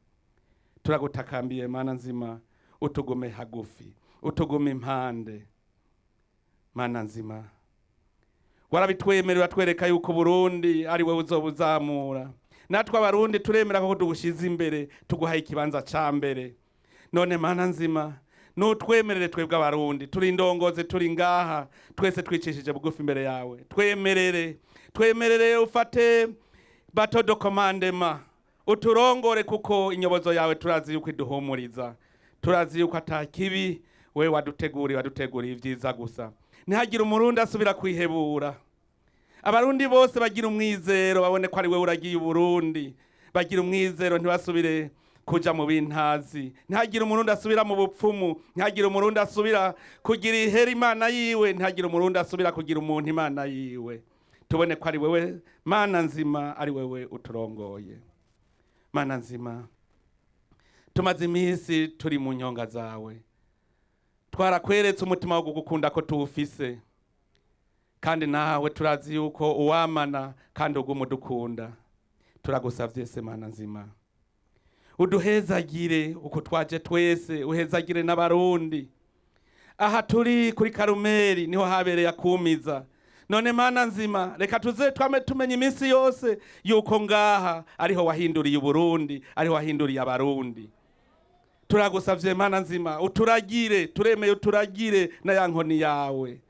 turagutakambiye. Mana nzima, utugume hagufi, utugume impande. Mana nzima, warabitwemerera, twereka yuko Burundi ari wowe uzobuzamura. Natwe Abarundi turemera ko tugushize imbere, tuguhaye ikibanza ca mbere. None Mana nzima, nutwemerere twebwe Abarundi turi indongozi, turi ngaha twese, twicishije bugufi imbere yawe. Twemerere, twemerere ufate bâton de commandement, uturongore, kuko inyobozo yawe turazi yuko iduhumuriza, turazi yuko ata kibi we waduteguriye, waduteguriye ibyiza gusa. Ntihagire Umurundi asubira kwihebura. Abarundi bose bagira umwizero, babone ko ari we uragiye Uburundi, bagira umwizero, ntibasubire kuja mu bintazi. Ntihagire Umurundi asubira mu bupfumu, ntihagire Umurundi asubira kugira ihera Imana yiwe, ntihagire Umurundi asubira kugira umuntu Imana yiwe. Tubone ko ari wewe Mana nzima, ari wewe uturongoye. Mana nzima, tumaze iminsi turi mu nyonga zawe, twarakweretse umutima wo kugukunda ko tuwufise, kandi nawe turazi yuko uwamana kandi uguma udukunda. Turagusavye se, Mana nzima, uduhezagire uko twaje twese, uhezagire n'Abarundi. Aha turi kuri Karumeri niho habereye akumiza. None Mana nzima, reka tuze twame tumenya iminsi yose yuko ngaha ariho wahinduriye Uburundi, ariho wahinduriye Abarundi. Turagusavye, Mana nzima, uturagire, turemeye, uturagire na ya nkoni yawe.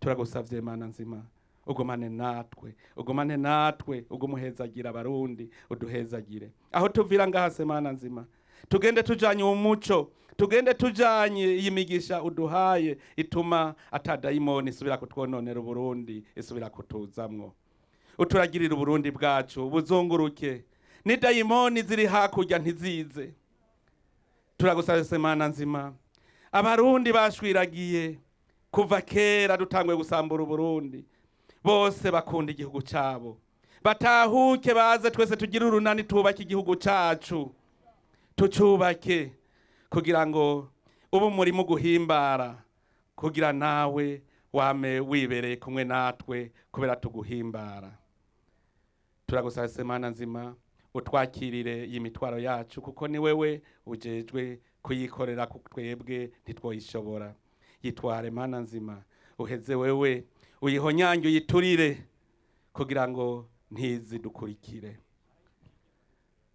Turagusavye, Mana nzima, ugumane natwe, ugumane natwe, ugumuhezagira Abarundi, uduhezagire aho tuvira ngaha se. Mana nzima, tugende tujanye umuco, tugende tujanye iyi migisha uduhaye ituma ata dayimoni isubira kutwononera Uburundi, isubira kutuzamwo. Uturagirire Uburundi bwacu, buzunguruke, ni dayimoni ziri hakurya ntizize. Turagusabye se, Mana nzima, Abarundi bashwiragiye kuva kera dutanguye gusambura Uburundi, bose bakunda igihugu cyabo, batahuke, baze twese tugire urunani, tubake igihugu cyacu, tucubake kugira ngo ube umurimo guhimbara, kugira nawe wame wibereye kumwe natwe kubera tuguhimbara. Turagusaba se, Mana nzima, utwakirire iyi mitwaro yacu, kuko ni wewe ujejwe kuyikorera, ku twebwe ntitwoyishobora. Yitware, Mana nzima, uheze wewe uyihonyange, uyiturire kugira ngo ntizidukurikire.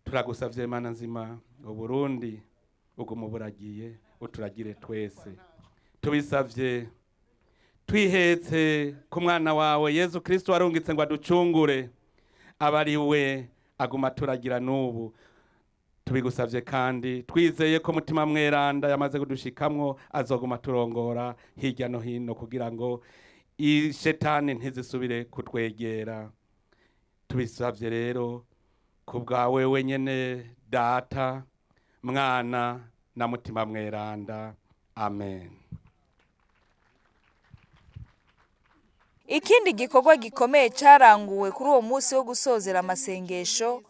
Turagusavye, Mana nzima, Uburundi uguma buragiye, uturagire twese. Tubisavye twihetse ku mwana wawe Yezu Kristo warungitse ngo aducungure, aba ari we aguma turagira n'ubu. Tubigusavye kandi twizeye ko Mutima Mweranda yamaze kudushikamwo azoguma turongora hirya no hino kugira ngo ishetani ntizisubire kutwegera. Tubisavye rero ku bwawe wenyene, Data, Mwana na Mutima Mweranda. Amen. Ikindi gikorwa gikomeye cyaranguwe kuri uwo munsi wo gusozera amasengesho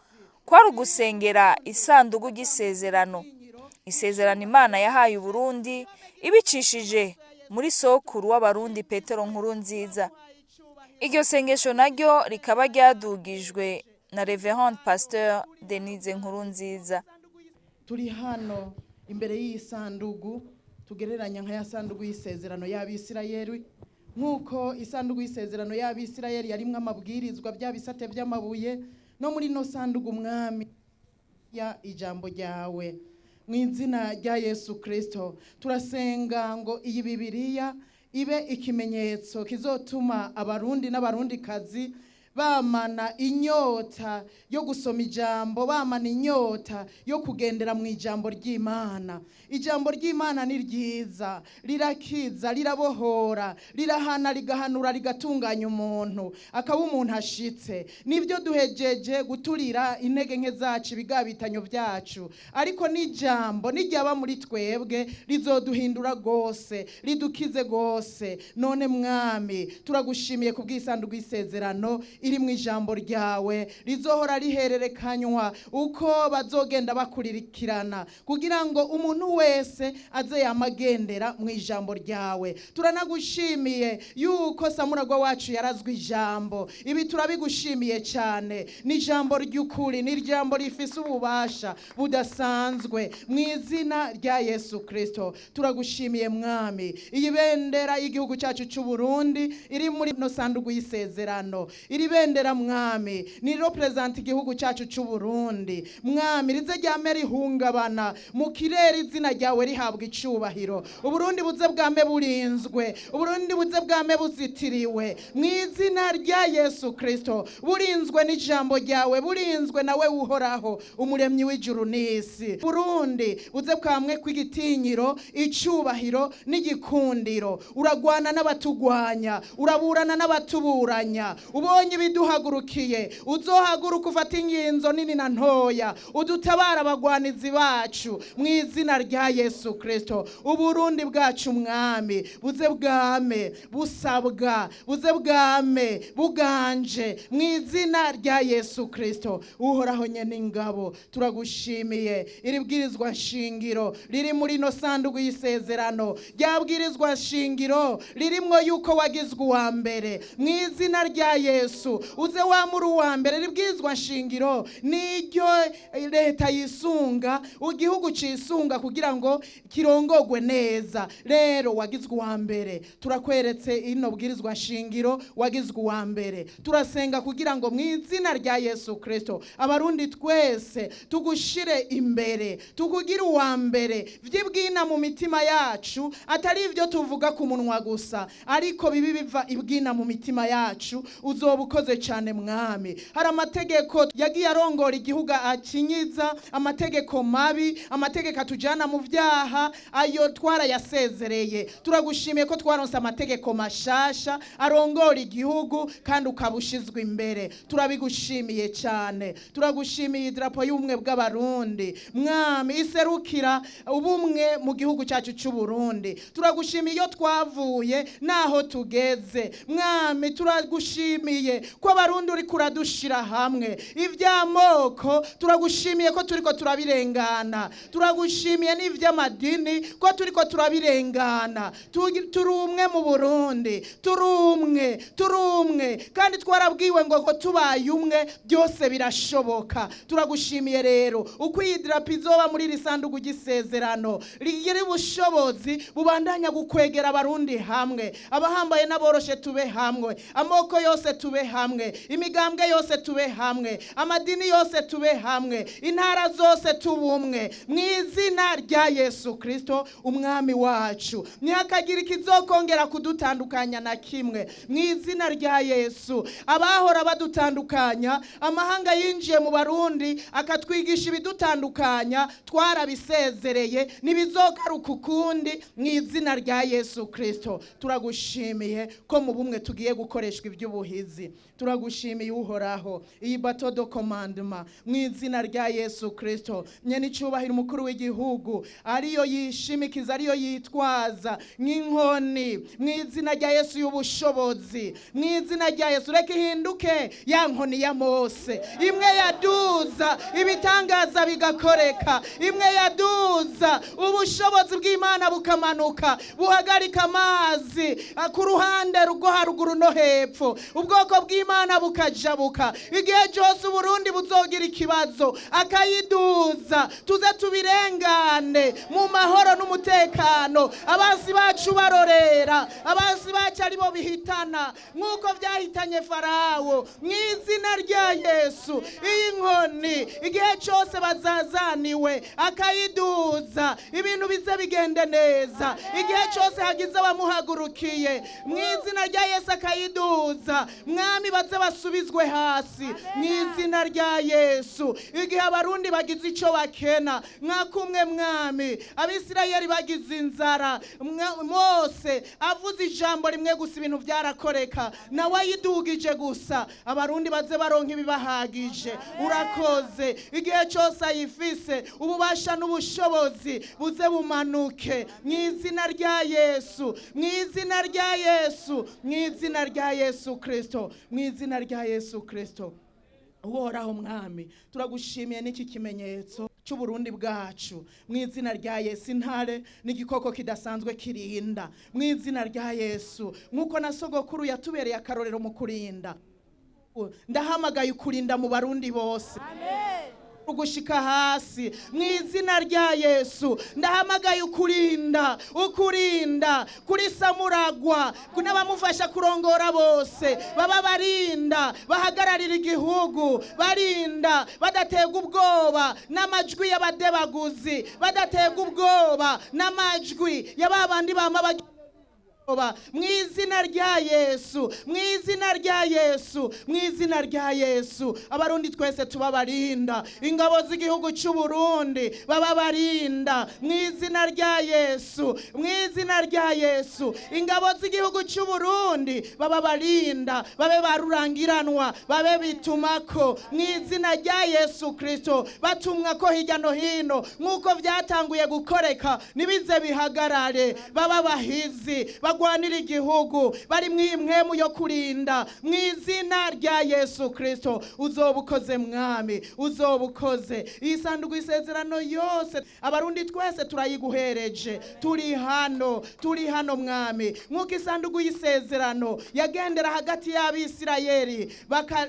kwari ugusengera isanduku ry'isezerano, isezerano Imana yahaye Uburundi ibicishije muri sokuru w'Abarundi Petero Nkurunziza. Iryo sengesho naryo rikaba ryadugijwe na Reverend Pasteur Denise Nkurunziza. Turi hano imbere y'iyi sandugu tugereranya nka ya sandugu y'isezerano y'Abisirayeli. Nk'uko isandugu y'isezerano y'Abisirayeli yarimwo amabwirizwa, bya bisate by'amabuye, no muri ino sandugu, Umwami, ya ijambo ryawe. Mu izina rya Yesu Kirisito turasenga ngo iyi Bibiriya ibe ikimenyetso kizotuma Abarundi n'Abarundikazi bamana inyota yo gusoma ijambo, bamana inyota yo kugendera mu ijambo ry'Imana. Ijambo ry'Imana ni ryiza, rirakiza, rirabohora, rirahana, rigahanura, rigatunganya umuntu akaba umuntu ashitse. Nibyo, duhejeje guturira intege nke zacu, ibigabitanyo byacu, ariko n'ijambo n'iryaba muri twebwe rizoduhindura rwose, ridukize rwose. None Mwami, turagushimiye ku bw'isanduku y'isezerano. iri mu ijambo ryawe rizohora rihererekanywa uko bazogenda bakurikirana, kugira ngo umuntu wese aze yamagendera mu ijambo ryawe. Turanagushimiye yuko Samuragwa wacu yarazwe ijambo. Ibi turabigushimiye cyane. Ni ijambo ry'ukuri, ni ijambo rifise ububasha budasanzwe mu izina rya Yesu Kristo. Turagushimiye Mwami. Iyi bendera y'igihugu cyacu cy'u Burundi iri muri no sanduku y'isezerano, iri bendera Mwami ni represent igihugu cyacu cy'u Burundi. Mwami, rize ryame rihungabana mu kirere, izina ryawe rihabwa icubahiro. Uburundi buze bwame burinzwe, Uburundi buze bwame buzitiriwe mu izina rya Yesu Kristo, burinzwe n'ijambo ryawe, burinzwe nawe uhoraho umuremyi w'ijuru n'isi. Burundi buze bwamwe kw'igitinyiro, icubahiro n'igikundiro. Uragwana n'abatugwanya, uraburana n'abatuburanya. Ubonye ibiduhagurukiye, uzohaguruka ufata inginzo nini na ntoya, udutabara abagwanizi bacu mu izina rya Yesu Kristo. Uburundi bwacu Mwami buze bwame busabwa, buze bwame buganje mu izina rya Yesu Kristo. Uhoraho nyene ingabo, turagushimiye iri bwirizwa nshingiro riri muri no sanduku y'isezerano, ryabwirizwa nshingiro ririmwo yuko wagizwe uwa mbere mu izina rya Yesu. Uze wamuri uwa mbere. Ribwirizwa nshingiro niryo leta yisunga, igihugu cisunga kugira ngo kirongogwe neza. Rero wagizwe uwa mbere, turakweretse ino bwirizwa nshingiro, wagizwe uwa mbere. Turasenga kugira ngo mu izina rya Yesu Kristo abarundi twese tugushire imbere, tukugire uwa mbere vyibwina mu mitima yacu, atari ivyo tuvuga ku munwa gusa, ariko bibi biva ibwina mu mitima yacu. Uzoba ukoze cyane Mwami. Hari amategeko yagiye arongora igihugu akinyiza, amategeko mabi, amategeko atujana mu vyaha, ayo twarayasezereye. Turagushimiye ko twaronse amategeko mashasha arongora igihugu kandi ukabushizwe imbere. Turabigushimiye cyane. Turagushimiye idarapo y'ubumwe bw'abarundi Mwami, iserukira ubumwe mu gihugu cyacu cy'u Burundi. Turagushimiye iyo twavuye naho tugeze Mwami. Turagushimiye ko abarundi uri kuradushira hamwe. Ivy'amoko turagushimiye ko turiko turabirengana. Turagushimiye n'ivy'amadini ko turiko turabirengana. Turi umwe mu Burundi, turi umwe, turi umwe, kandi twarabwiwe ngo tubaye umwe byose birashoboka. Turagushimiye rero uko iyi drapo izoba muri iri sanduku ry'isezerano rigira ubushobozi bubandanya gukwegera abarundi hamwe, abahambaye n'aboroshe tube hamwe, amoko yose tube hamwe, imigambwe yose tube hamwe, amadini yose tube hamwe, intara zose tubumwe mu izina rya Yesu Kristo umwami wacu. Ntihakagira ikizokongera kudutandukanya na kimwe mu izina rya Yesu. Abahora badutandukanya, amahanga yinjiye mu Barundi akatwigisha ibidutandukanya, twarabisezereye, ntibizogaruka ukundi mu izina rya Yesu Kristo. Turagushimiye ko mu bumwe tugiye gukoreshwa iby'ubuhizi. Turagushimiye Uhoraho iyi bato do commandement mu izina rya Yesu Kristo. Nyene icubahiro umukuru w'igihugu ariyo yishimikiza, ariyo yitwaza nk'inkoni mu izina rya Yesu y'ubushobozi. Mu izina rya Yesu reka ihinduke ya nkoni ya Mose, imwe yaduza ibitangaza bigakoreka, imwe yaduza ubushobozi bw'Imana bukamanuka buhagarika amazi ku ruhande rwo haruguru no hepfo, ubwoko bw'Imana bukajabuka. Igihe cyose Uburundi buzogira ikibazo akayiduza, tuze tubirengane mu mahoro n'umutekano. Abansi bacu barorera, abansi bacu aribo bihitana nk'uko byahitanye Farawo. Mu izina rya Yesu iyi nkoni igihe cyose bazazaniwe akayiduza, ibintu bize bigende neza. Igihe cyose hagize abamuhagurukiye mu izina rya Yesu akayiduza, Mwami baze basubizwe hasi mu izina rya Yesu. Igihe abarundi bagize ico bakena nka kumwe Mwami Abisirayeli bagize inzara, Mose avuze ijambo rimwe gusa ibintu byarakoreka, nawe ayidugije gusa, abarundi baze baronka ibibahagije. Urakoze. Igihe cyose ayifise ububasha n'ubushobozi buze bumanuke mu izina rya Yesu, mu izina rya Yesu, mu izina rya Yesu Kristo. Mu izina rya Yesu Kristo. Uhoraho Mwami, turagushimiye n'iki kimenyetso cy'Uburundi bwacu. Mu izina rya Yesu, intare n'igikoko kidasanzwe kirinda. Mu izina rya Yesu, nk'uko na sogokuru yatubereye akarorero mu kurinda, ndahamagaye ukurinda mu Barundi bose ugushika hasi. Mu izina rya Yesu, ndahamagaye ukurinda, ukurinda kuri Samuragwa n'abamufasha kurongora bose, baba barinda, bahagararira igihugu, barinda badatega ubwoba n'amajwi y'abadebaguzi, badatega ubwoba n'amajwi y'ababandi bama. Mu izina rya Yesu, mu izina rya Yesu, mu izina rya Yesu, Abarundi twese tubabarinda, ingabo z'igihugu cy'u Burundi baba barinda. Mu izina rya Yesu, mu izina rya Yesu, ingabo z'igihugu cy'u Burundi baba barinda, babe barurangiranwa, babe bitumako. Mu izina rya Yesu Kristo, batumwa ko hirya no hino nk'uko byatanguye gukoreka, nibize bihagarare. Baba bahizi bagwanira igihugu, bari mwimwemu yo kurinda. Mu izina rya Yesu Kristo, uzoba ukoze Mwami, uzoba ukoze. Iyi sanduku isezerano yose, Abarundi twese turayiguhereje, turi hano, turi hano Mwami. Nk'uko isanduku y'isezerano yagendera hagati y'Abisirayeli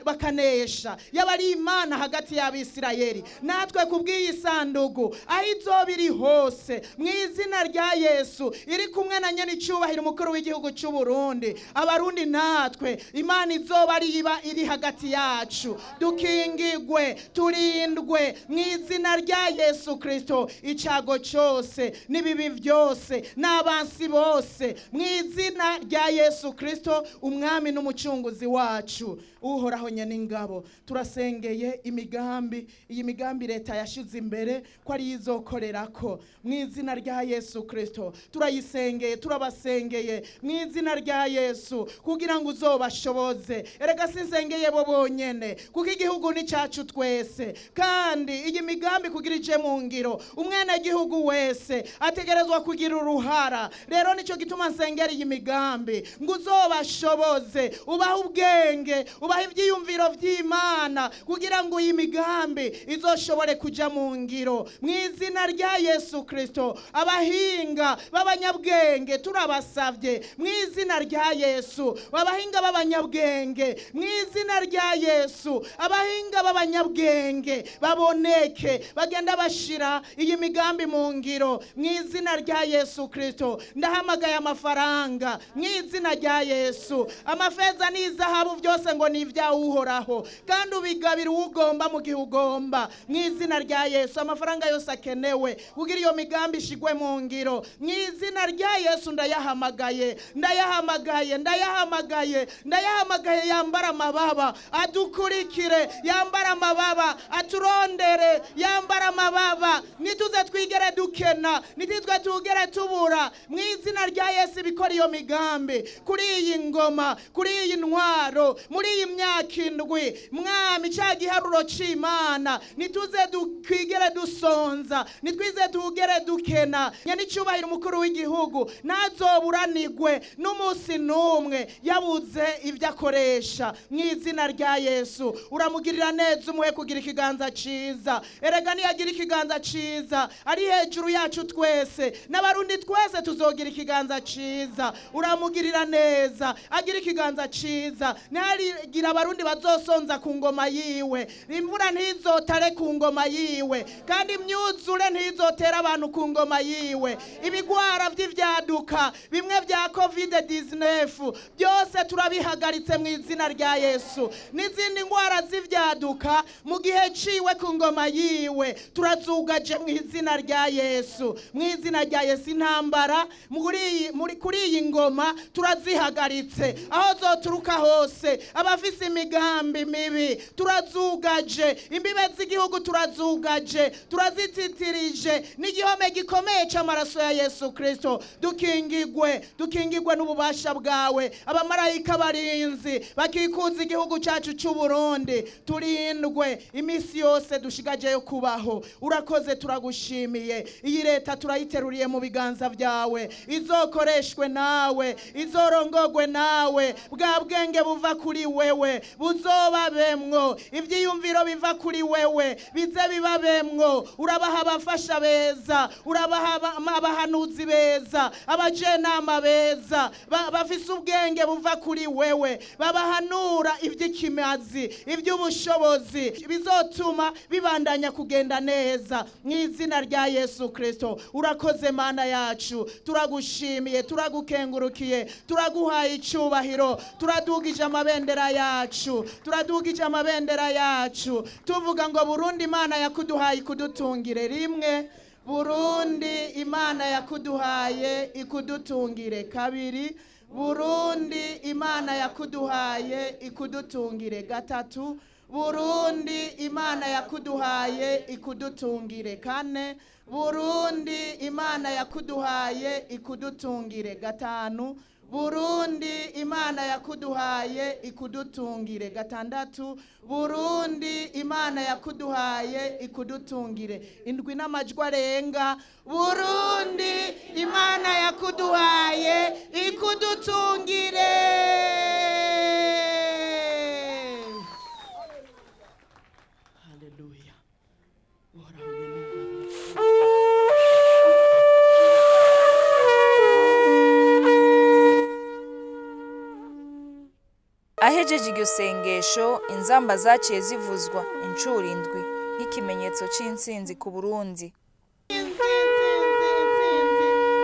bakanesha, yaba ari Imana hagati y'Abisirayeli, natwe kubw'iyi sanduku aho izoba iri hose, mu izina rya Yesu, iri kumwe na nyene icyubahiro umukuru w'igihugu cy'u Burundi, Abarundi natwe Imana izoba ari iba iri hagati yacu, dukingigwe, turindwe. Mu izina rya Yesu Kristo, icago cyose n'ibibi byose n'abansi bose, mu izina rya Yesu Kristo Umwami n'Umucunguzi wacu. Uhoraho nyene ingabo, turasengeye imigambi, iyi migambi leta yashize imbere ko ari izokorerako. Mu izina rya Yesu Kristo turayisengeye, turabasengeye mu izina rya Yesu, kugira ngo uzobashoboze. Erega sinsengeye bo bonyene, kuko igihugu ni cyacu twese, kandi iyi migambi kugira ije mu ngiro, umwene gihugu wese ategerezwa kugira uruhara. Rero nico gituma nsengera iyi migambi ngo uzobashoboze, ubahe ubwenge, ubahe ivyiyumviro vy'Imana, kugira ngo iyi migambi izoshobore kuja mu ngiro. Mu izina rya Yesu Kristo, abahinga b'abanyabwenge turabasavye. Mu izina rya Yesu, abahinga b'abanyabwenge, mu izina rya Yesu, abahinga b'abanyabwenge baboneke, bagenda bashira iyi migambi mu ngiro. Mu izina rya Yesu Kristo, ndahamagaye amafaranga mu izina rya Yesu, amafeza n'izahabu byose ngo ni ivy'Uhoraho, kandi ubigabira ugomba mu gihe ugomba. Mu izina rya Yesu, amafaranga yose akenewe kugira iyo migambi ishigwe mu ngiro, mu izina rya Yesu ndayahamagaye, ndayahamagaye, ndayahamagaye, ndayahamagaye. Yambara amababa adukurikire, yambara amababa aturondere, yambara amababa, nituze twigere dukena, nitizwe tugere tubura. Mu izina rya Yesu, bikora iyo migambi kuri iyi ngoma, kuri iyi ntwaro, muri iyi myaka 7, Mwami, cya giharuro c'Imana, nituze twigere dusonza, nitwize tugere dukena. Nyanicyubahiro umukuru w'igihugu ntazoburanigwe n'umunsi n'umwe yabuze ibyo akoresha. Mu izina rya Yesu, uramugirira neza, umuhe kugira ikiganza ciza. Erega niyagira ikiganza ciza ari hejuru yacu twese, n'Abarundi twese tuzogira ikiganza ciza. Uramugirira neza, agira ikiganza ciza, ntiharigira Abarundi bazosonza ku ngoma yiwe, imvura ntizotare ku ngoma yiwe, kandi imyuzure ntizotera abantu ku ngoma yiwe. Ibigwara vy'ivyaduka bimwe vya COVID-19 byose turabihagaritse mu izina rya Yesu, n'izindi ngwara z'ivyaduka mu gihe ciwe ku ngoma yiwe turazugaje mu izina rya Yesu. Mu izina rya Yesu, intambara muri kuri iyi ngoma turazihagaritse, aho zoturuka hose, abafise imigambi mibi turazugaje, imbibe z'igihugu turazugaje, turazititirije n'igihome gikomeye c'amaraso ya Yesu Kristo. Dukingigwe, Dukingirwe n'ububasha bwawe. Abamarayika barinzi bakikuza igihugu cyacu cy'u Burundi, turindwe iminsi yose dushigajeyo kubaho. Urakoze, turagushimiye. Iyi leta turayiteruriye mu biganza byawe, izokoreshwe nawe, izorongogwe nawe. Bwa bwenge buva kuri wewe buzobabemwo, ivyiyumviro biva kuri wewe bize bibabemwo. Urabaha abafasha beza, urabaha abahanuzi beza, abajenama beza bafise ubwenge buva kuri wewe, babahanura ivy'ikimazi, ivy'ubushobozi bizotuma bibandanya kugenda neza mu izina rya Yesu Kristo. Urakoze Mana yacu, turagushimiye, turagukengurukiye, turaguhaye icyubahiro, turadugije amabendera yacu, turadugije amabendera yacu, tuvuga ngo Burundi Imana yakuduhaye ikudutungire rimwe, Burundi Imana yakuduhaye ikudutungire kabiri, Burundi Imana yakuduhaye ikudutungire gatatu, Burundi Imana yakuduhaye ikudutungire kane, Burundi Imana yakuduhaye ikudutungire gatanu, Burundi Imana yakuduhaye ikudutungire gatandatu, Burundi Imana yakuduhaye ikudutungire indwi n'amajwi arenga, Burundi Imana yakuduhaye ikudutungire. Haleluya. Uhoraho nyen'ingabo. Ahejeje iryo sengesho, inzamba zaciye zivuzwa incuro indwi nk'ikimenyetso c'intsinzi ku Burundi.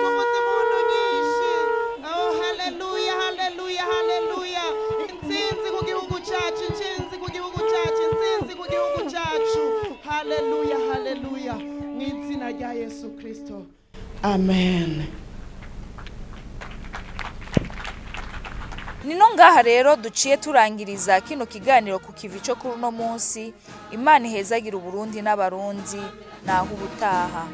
Tuvuze impundu nyinshi. Oh, haleluya, haleluya, haleluya. Intsinzi ku gihugu cyacu, intsinzi ku gihugu cyacu, intsinzi ku gihugu cyacu. Haleluya, haleluya, mu izina rya Yesu Kristo, amen. Nino ngaha rero duciye turangiriza kino kiganiro ku kivi cyo kuri uno munsi. Imana ihezagira Uburundi n'Abarundi. Naho ubutaha.